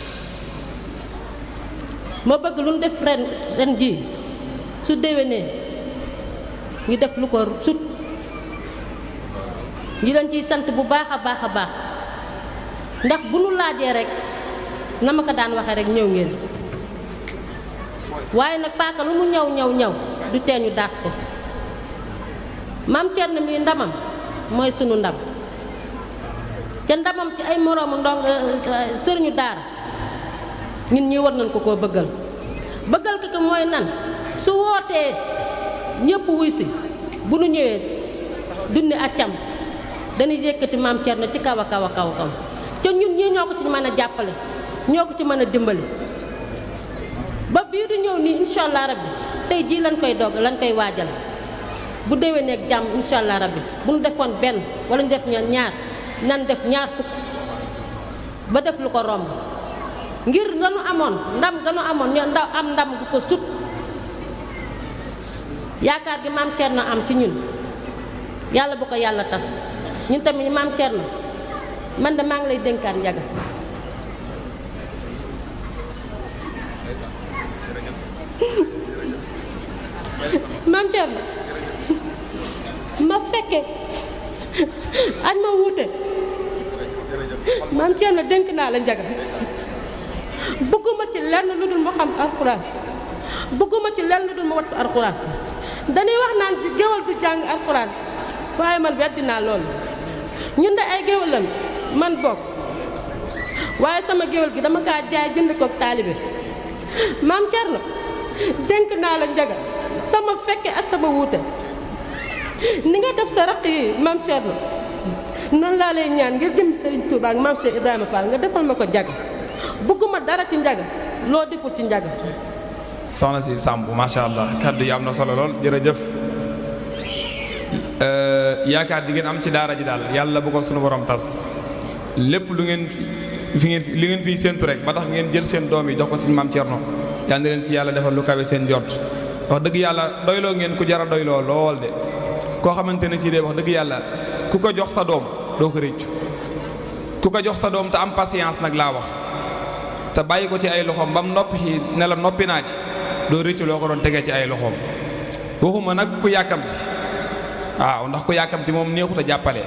ma bëgg lu ñu def ren ji su déwénee ñu def lu ko sut ñi leen ciy sant bu baax a baax ndax bu nu laajee rek na ma ko daan waxee rek ñëw ngeen waaye nag paaka lu mu ñaw du tee ñu daas ko maam Thierno mi ndamam mooy sunu ndam te ndamam ci ay moroomu sëriñu daara ñun ñi war nañ ko koo bëggal ko mooy nan su wootee ñëpp wuy si bu nu ñëwee dunni accam dañuy yëkkati maam Thierno ci kaw a kaw te ñun ñii ñoo ko ci mën a jàppale ñoo ko ci mën a dimbali ba bii du ñëw nii incha allah rabbi tey jii lañ koy waajal bu déwénee ak jàmm incha allah rabbi bu ñu defoon benn wala ñu def ñaar nan def ñaar fukk ba def lu ko romb ngir lanu amoon ndam ganu amoon ñu am ndam gu ko sut yaakaar gi maam Thierno am ci ñun yàlla bu ko yàlla tas ñun tamit maam Thierno man de maa ngi lay dénkaat Njaga maam Thierno ma fekke añ ma wuute maam Thierno dénk naa la Njaga bëgguma ci lenn lu dul mu xam alxuraan bëgguma ci lenn lu dul mu wattu alxuraan dañuy wax naan ci géwal du jàng alxuraan waaye man weddi naa loolu ñun de ay géwal lan man bokk waaye sama géwal gi dama kaa jaay jënd kook taalibe maam Thierno dénk naa la Njaga sama fekke ak sama wuute ni nga def sa raq yi maam Thierno noonu laa lay ñaan ngir jëm Serigne Touba ak maam Cheikh Ibrahima Fall nga defal ma ko Njaga bëgguma dara ci Njaga loo deful ci Njaga. soxna si Samb macha allah kaddu yi am na solo lool jërëjëf yaakaar di ngeen am ci daara ji daal yàlla bu ko sunu borom tas lépp lu ngeen li ngeen fiy séentu rek ba tax ngeen jël seen doom yi jox ko suñu maam Thierno yal na leen ci yàlla defal lu kawe seen jort wax dëgg yàlla doyloo ngeen ku jara doyloo lool de koo xamante ne si de wax dëgg yàlla ku ko jox sa doom doo ko réccu ku ko jox sa doom te am patience nag laa wax te bàyyi ko ci ay loxoom ba mu noppi ne la noppi naa ci doo réccu loo ko doon tegee ci ay loxoom waxuma nag ku yàkkamti waaw ndax ku yàkkamti moom neexut a jàppale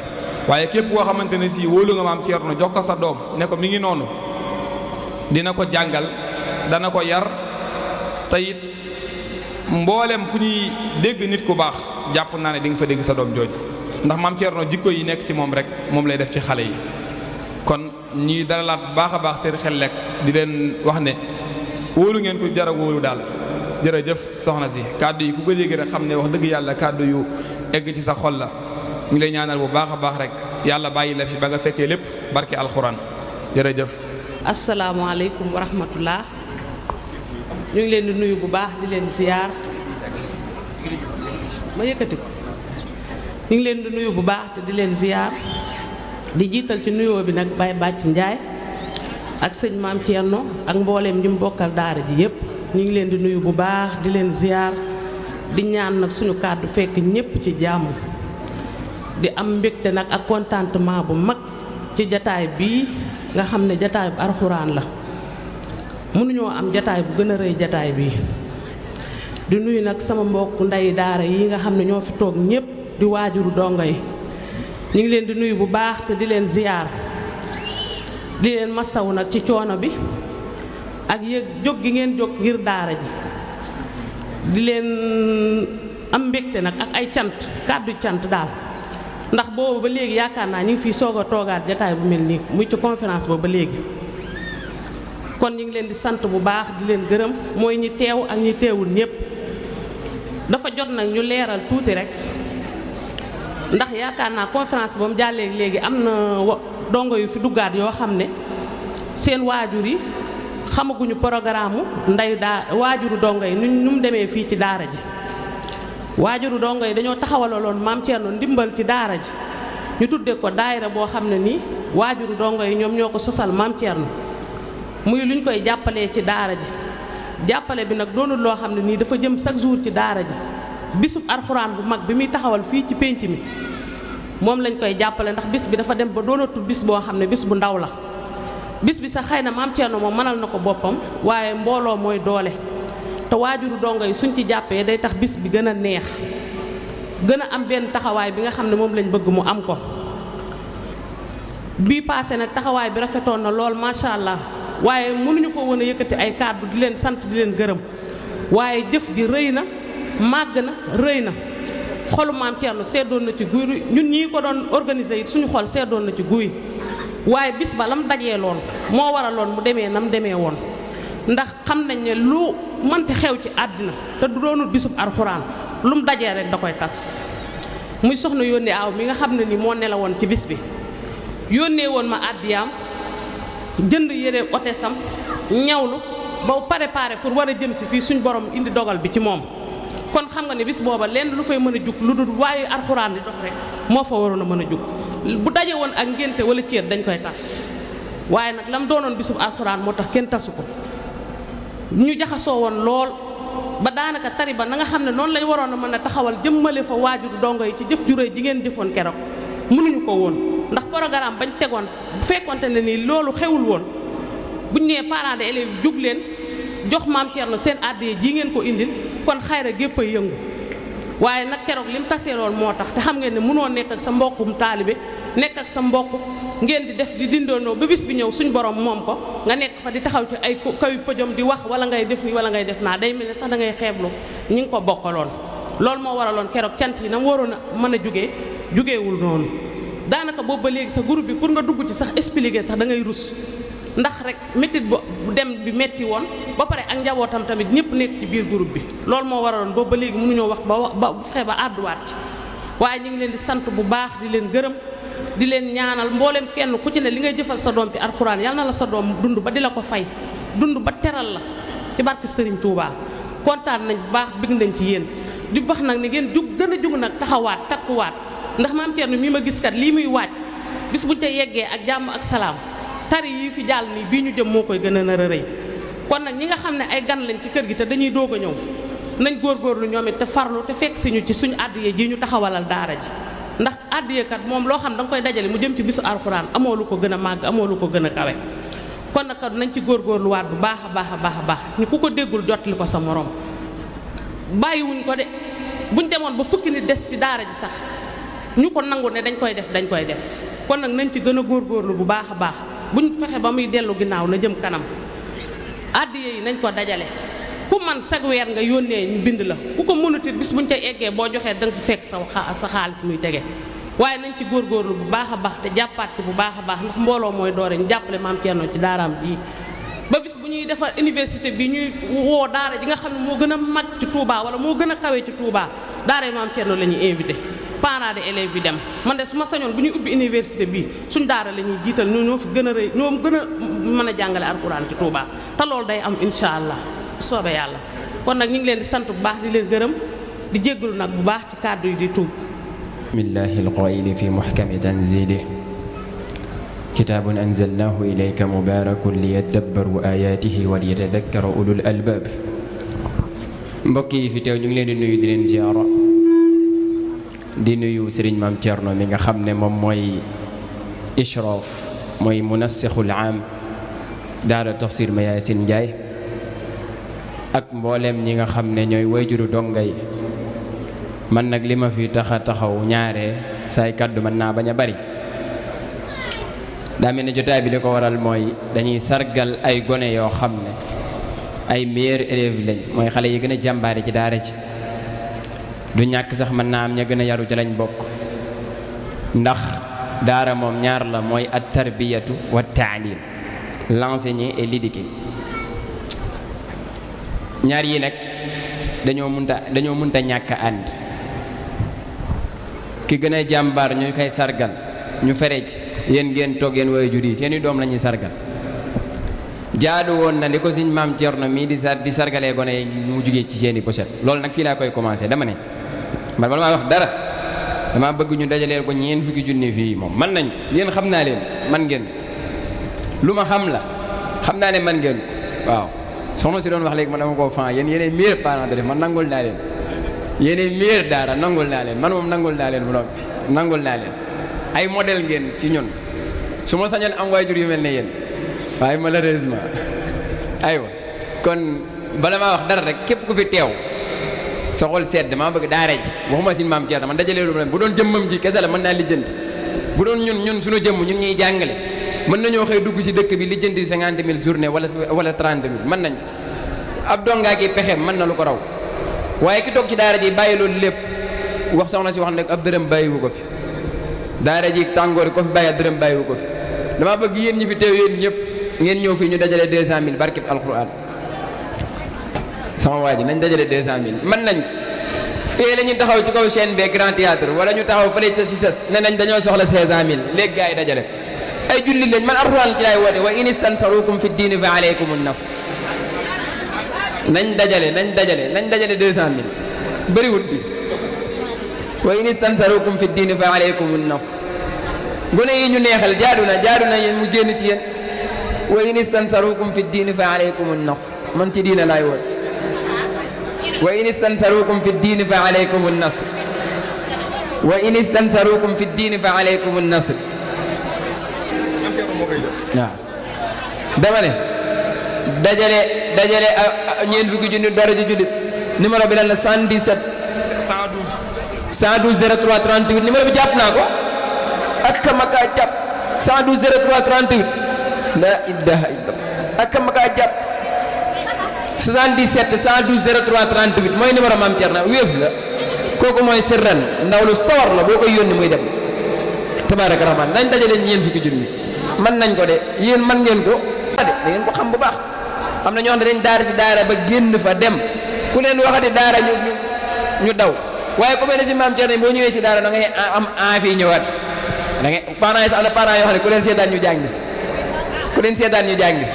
waaye képp koo xamante ne si wóolu nga maam Thierno jox ko sa doom ne ko mi ngi noonu dina ko jàngal dana ko yar te it mboolem fu ñuy dégg nit ku baax jàpp naa ne di nga fa dégg sa doom jooju ndax maam Thierno jikko yi nekk ci moom rek moom lay def ci xale yi kon ñi dalalaat baax a baax seen xel lekk di leen wax ne wóolu ngeen ko jara wóolu daal jërëjëf soxna si kàddu yi ku ko dégg rek xam ne wax dëgg yàlla kàddu yu egg ci sa xol la ñu lay ñaanal bu baax a baax rek yàlla bàyyi la fi ba nga fekkee lépp barke alxuraan jërëjëf. asalaamaaleykum wa rahmatullah ñu ngi leen di nuyu bu baax di leen ziyaar ma yëkkati ko ñu ngi leen di nuyu bu baax te di leen ziyaar di jiital ci nuyoo bi nag Baye Bàcc Njaay ak sëñ maam Thierno ak mbooleem ñi mu bokkal daara ji yépp ñu ngi leen di nuyu bu baax di leen ziyaar di ñaan nag suñu kàddu fekk ñépp ci jàmm di am mbégte nag ak contentement bu mag ci jataay bii nga xam ne jataay bu alxuraan la mënuñoo am jataay bu gën a rëy jataay bii di nuyu nag sama mbokk ndey daara yi nga xam ne ñoo fi toog ñépp di waajuru dongo yi ñu ngi leen di nuyu bu baax te di leen ziyaar di leen masawu nag ci coono bi ak yëg jóg gi ngeen jóg ngir daara ji di leen am mbégte nag ak ay cant kàddu cant daal ndax boobu ba léegi yaakaar naa ñu ngi fiy soog a toogaat jataay bu mel nii muy ci conférence ba léegi kon ñu ngi leen di sant bu baax di leen gërëm mooy ñi teew ak ñi teewul ñépp dafa jot nag ñu leeral tuuti rek ndax yaakaar naa conférence ba mu jàllee léegi am na dongo yu fi duggaat yoo xam ne seen waajur yi xamaguñu programme ndey waajuru dongo yi nu mu demee fii ci daara ji waajuru dongo yi dañoo taxawaloon maam Thierno ndimbal ci daara ji ñu tuddee ko daayira boo xam ne nii waajuru dongo yi ñoom ñoo ko sosal maam Thierno muy luñ koy jàppalee ci daara ji jàppale bi nag doonul loo xam ne nii dafa jëm chaque jour ci daara ji bisub alxuraan bu mag bi muy taxawal fii ci pénc mi moom lañ koy jàppale ndax bis bi dafa dem ba doonatul bis boo xam ne bis bu ndaw la bis bi sax xëy na maam Thierno moom mënal na ko boppam waaye mbooloo mooy doole te waajuru dongo yi suñ ci jàppee day tax bis bi gën a neex gën a am benn taxawaay bi nga xam ne moom lañ bëgg mu am ko bii paase nag taxawaay bi rafetoon na lool macha allah waaye mënuñu fa woon a yëkkati ay kàddu di leen sant di leen gërëm waaye jëf ji rëy na màgg na rëy na xolu maam Thierno seddoon na ci guy ñun ñii ko doon organiser it suñu xol seddoon na ci guy waaye bis ba lam dajee loon moo waraloon mu demee nam demee woon ndax xam nañ ne lu mënti xew ci àddina te du doonul bisub alxuraan lu mu dajee rek da koy tas muy soxna yónnee aw mi nga xam ne ni moo nelawoon ci bis bi yónnee woon ma àddiyaam jënd yére otesam ñawlu ba préparé pour war a jëm si fii suñ borom indi dogal bi ci moom kon xam nga ne bis booba lenn lu fay mën a jug lu dul waaye alxuraan di dox rek moo fa waroon a mën a jug bu daje woon ak ngénte wala céet dañ koy tas waaye nag lam doonoon bisub alxuraan moo tax kenn tasu ko ñu jaxasoo woon lool ba daanaka tari ba na nga xam ne noonu lañ waroon a mën a taxawal jëmmale fa waajuru dongo yi ci jëf ju réy ji ngeen jëfoon keroog mënuñu ko woon ndax programme bañ tegoon bu fekkonte ne nii loolu xewul woon buñ nee parents d'élèves yi jug leen jox maam Thierno seen àddee ji ngeen ko indil kon xayra gépp ay yëngu waaye nag keroog lim taseeloon moo tax te xam ngeen ne mënoo nekk ak sa mbokkum taalibe nekk ak sa mbokk ngeen di def di dindoonoo ba bis bi ñëw suñ borom moom ko nga nekk fa di taxaw ci ay kawi pëjom di wax wala ngay def nii wala ngay def naa day mel ne sax da ngay xeeblu ñi ngi ko bokkaloon loolu moo waraloon keroog cant yi na mu waroon a mën a jugeewul noonu daanaka boobu ba léegi sa groupe bi pour nga dugg ci sax expliquer sax da ngay rus ndax rek métit bu dem bi metti woon ba pare ak njabootam tamit ñëpp nekk ci biir groupe bi loolu moo waraloon boobu ba léegi mënuñoo wax ba fexe ba àdduwaat ci waaye ñu ngi leen di sant bu baax di leen gërëm di leen ñaanal mboolem kenn ku ci ne li ngay jëfal sa doom ci alxuraan yal na la sa doom dund ba di la ko fay dund ba teral la ci barke Serigne Touba kontaan nañ bu baax bëgg nañ ci yéen di wax nag ni ngeen jug gën a jug nag taxawaat takkuwaat ndax maam Thierno mi ma gis kat lii muy waaj bis buñ ca yeggee ak jàmm ak salaam tari yi fi jàll nii bii ñu jëm moo koy gën a nar a rëy kon nag ñi nga xam ne ay gan lañ ci kër gi te dañuy doog a ñëw nañ góorgóorlu ñoom it te farlu te fekk si ñu ci suñu àddiya ji ñu taxawalal daara ji ndax àddiya kat moom loo xam da nga koy dajale mu jëm ci bisu alxuraan amoo lu ko gën a màgg amoo lu ko gën a kawe kon nag kat nañ ci góorgóorluwaat bu baax a baax a baax a baax ñu ku ko déggul jottali ko sa morom bàyyiwuñ ko de buñ demoon ba fukki nit des ci daara ji sax ñu ko nangu ne dañ koy def kon nag nañ ci gën a góorgóorlu bu baax a baax buñ fexe ba muy dellu ginnaaw na jëm kanam addiya yi nañ ko dajale ku man sag weer nga yónnee ñu bind la ku ko mënutit bis buñ ca eggee boo joxee da nga fi fekk sa xaalis muy tege waaye nañ ci góorgóorlu bu baax a baax te jàppaat ci bu baax a baax ndax mbooloo mooy doore ñu jàppale maam Thierno ci daaraam ji ba bis bu ñuy defar université bi ñuy woo daara ji nga xam ne moo gën a mag ci Touba wala moo gën a kawe ci Touba daara maam Thierno la ñuy invité parents d'élèves yi dem man de su ma sañoon bu ñuy ubbi université bii suñ daara la ñuy jiital ñoo fi gën a rëy ñoo gën a mën a jàngale alxuraan ci Touba te loolu day am incha allah soobe yàlla kon nag ñu ngi leen di sant bu baax di leen gërëm di jéggalu nag bu baax ci kàddu yi di tuub bismillahi alqaili fi muhkami tanzilih kitaabun anzalnahu ilayka mubarakun liyadabbaru ayatihi wa liyatadakkara ulul albab mbokk yi fi teew ñu ngi leen di nuyu di leen ziyaara di nuyu sëriñ maam Thierno mi nga xam ne moom mooy ishraaf mooy munassixul aam daara tafsir Mayacine Ndiaye ak mboolem ñi nga xam ne ñooy wayjuru donga yi man nag li ma fi tax a taxaw ñaare saay kàddu mën naa bañ a bari daa mel ne jotaay bi li ko waral mooy dañuy sargal ay gone yoo xam ne ay meilleurs élèves lañ mooy xale yi gën a jàmbaare ci daara ci du ñàkk sax mën naa am ña gën a yaru ci lañ bokk ndax daara moom ñaar la mooy at tarbiyatu wa taalim l'enseigner et l'éduquer ñaar yi nag dañoo munta ñàkk ànd ki gën a jàmbaar ñu koy sargal ñu fere ci yéen ngeen toog yéen waajur yi seeni doom la ñuy sargal jaadu woon na li ko suñ maam Thierno mii di sargalee gone yi mu jugee ci seeni pochette loolu nag fii laa koy commencé dama ne man bala maa wax dara dama bëgg ñu dajaleel ko ñeent fukki junni fii moom man nañ ko yéen xam naa leen man ngeen lu ma xam la xam naa ne man ngeen ko waaw soxna si doon wax léegi man dama koo fan yéenay meilleur parent de man nangul naa leen yéenay meilleur daara nangul naa leen man moom nangul naa leen bu noppi nangul naa leen ay modèle ngeen ci ñun su ma sañoon am waajur yu mel ne yéen waaye malheureusement aywa kon bala maa wax dara rek képp ku fi teew sa xol sedd damaa bëgg daara ji waxuma si maam Thierno man dajalee lu ma leen bu doon jëmmam ji kese la mën naa lijjanti bu doon ñun suñu jëmm ñun ñuy jàngale mën nañoo xëy dugg si dëkk bi lijjanti 50 000 journée wala 30 000 mën nañ ab dongaa ki pexeem mën na lu ko raw waaye ki toog ci daara ji bàyyi loolu lépp wax soxna si wax ne ab dërëm bàyyiwu ko fi daara ji tàngoor ko fi bàyyi ab dërëm bàyyiwu ko fi dama bëgg yéen ñi fi teew yéen ñëpp ngeen ñëw fii ñu dajale 200 000 barkib alquran sama waa ji nañ dajale 200 000 mën nañ fii la ñu taxaw ci kaw chaîne bi grand théâtre wala ñu taxaw fële ca Cissas ne nañ dañoo soxla 500 000 léegi gars yi dajale ay jullit lañ man alquran ci laay woote wa in istansarukum fi diini fa alaykum an-nasr nañ dajale 200 000 bëriwut bi wa in istansarukum fi diini fa alaykum an-nasr gone yi ñu neexal jaadu na yéen mu génn ci yéen wa in istansarukum fi diini fa alaykum an-nasr man ci diina laay woote wa in istansarukum fi diini fa alaykum an-nasr wa in istansarukum fi diini fa alaykum an-nasr waaw dama ne dajale ñeent fukki junni dara ji jullit numéro bi lan la 117 112 03 38 numéro bi jàpp naa ko ak maka jàpp 112 03 38 la ilaha illallah ak maka jàpp 77 112 03 38 mooy numéro Maam Thierno wéef la kooku mooy sirran ndaw lu sawar la boo koy yónni muy dem tabaaraka rahmaan dañ dajale ñeent fukki junni man nañ ko de yéen man ngeen ko da ngeen ko xam bu baax am na ñoo xam ne dañ daara ci daara ba génn fa dem ku leen waxati daara ñu daw waaye ku mel ne si Maam Thierno boo ñëwee si daara da ngay am envie ñëwaat fi da ngay parents yi sax am na parents yoo xam ne ku leen seetaan ñu jàng si ku leen seetaan ñu jàng si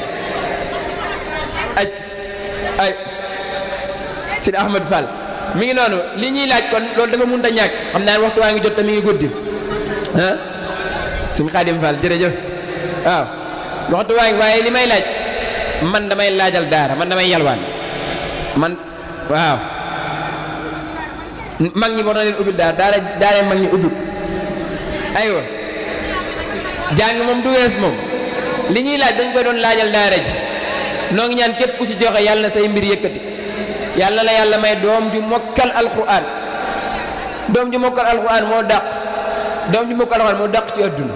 ay Sidi Ahmed Fall mi ngi noonu li ñuy laaj kon loolu dafa mënut a ñàkk xam naa waxtu waa ngi jot te mi ngi guddi ah suñu Xaadim Fall jërëjëf waaw waxtu waa ngi waaye li may laaj man damay laajal daara man damay yalwaan man waaw mag ñi war na leen ubbil daara mag ñi ubbil aywa jàng moom du wees moom li ñuy laaj dañ koy doon laajal daara ji noo ngi ñaan képp ku si joxe yàlla na say mbir yëkkati yàlla la yàlla may doom ju mokkal alquran doom ju mokkal alquran moo dàq ci adduna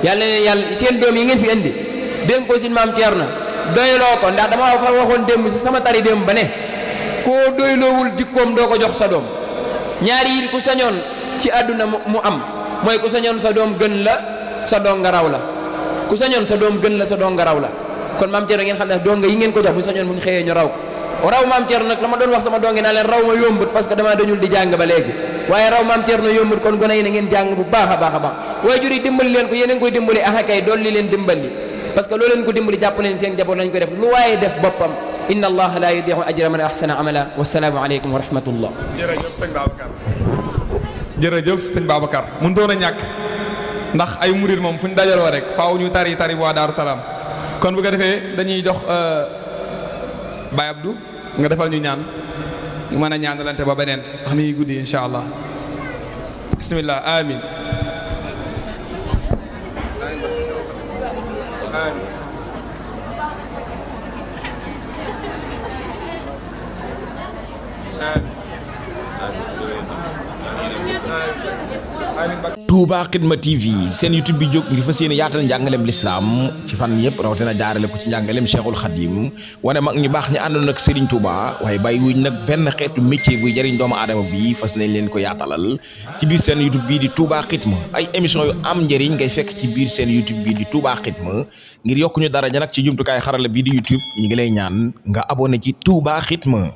yàlla ne yàlla seen doom yi ngeen fi indi dénk ko si Maam Thierno doyloo ko ndax dama fa waxoon démb si sama tari démb ba ne koo doyloowul jikkoom doo ko jox sa doom ñaari yi ku sañoon ci adduna mu am mooy ku sañoon sa doom gën la sa doom nga raw la ku sañoon sa doom gën la sa doom nga raw la kon Maam Thierno ngeen xam ne doom nga yi ngeen ko jox bu sañoon bu ñu xëyee ñu raw ko raw Maam Thierno nag la ma doon wax sama doom naa leen raw ma yombut parce que dama dañul di jàng ba léegi waaye raw Maam Thierno yombut kon gone yi na ngeen jàng bu baax a baax a baax waajur yi dimbali leen ko yéen a ngi koy dimbali kay dolli leen dimbali parce que loo leen ko dimbali jàpp leen seen jaboot lañ koy def lu waaye def boppam inna allaha la yudi'u ajra man ahsana amala wassalaamu aleykum wa rahmatullah jërëjëf sëñ Babacar mun doon a ñàkk ndax ay murid moom fu ñu dajaloo rek faaw ñu tari bu waa Daaru Salaam kon bu ko defee dañuy jox Baye Abdou nga defal ñu ñaan ñu mën a ñaanalante ba beneen ndax mi ngi guddi insha allah bismillah amin Touba Xidma TV seen YouTube bi jóg ngir fas yéene yaatal njàngaleem lislaam ci fan yëpp rawatina jaarale ko ci njàngaleem Cheikhul Khadim wane mag ñu baax ñi àndoon ak Serigne Touba waaye bàyyi wuñ nag benn xeetu métier buy jëriñ doomu aadama bi fas nañ leen ko yaatalal ci biir seen YouTube bii di Touba Xidma ay émission yu am njëriñ ngay fekk ci biir seen YouTube bii di Touba Xidma ngir yokk ñu daraja nag ci jumtukaay xarala bii di YouTube ñi ngi lay ñaan nga abonné ci Touba Xidma.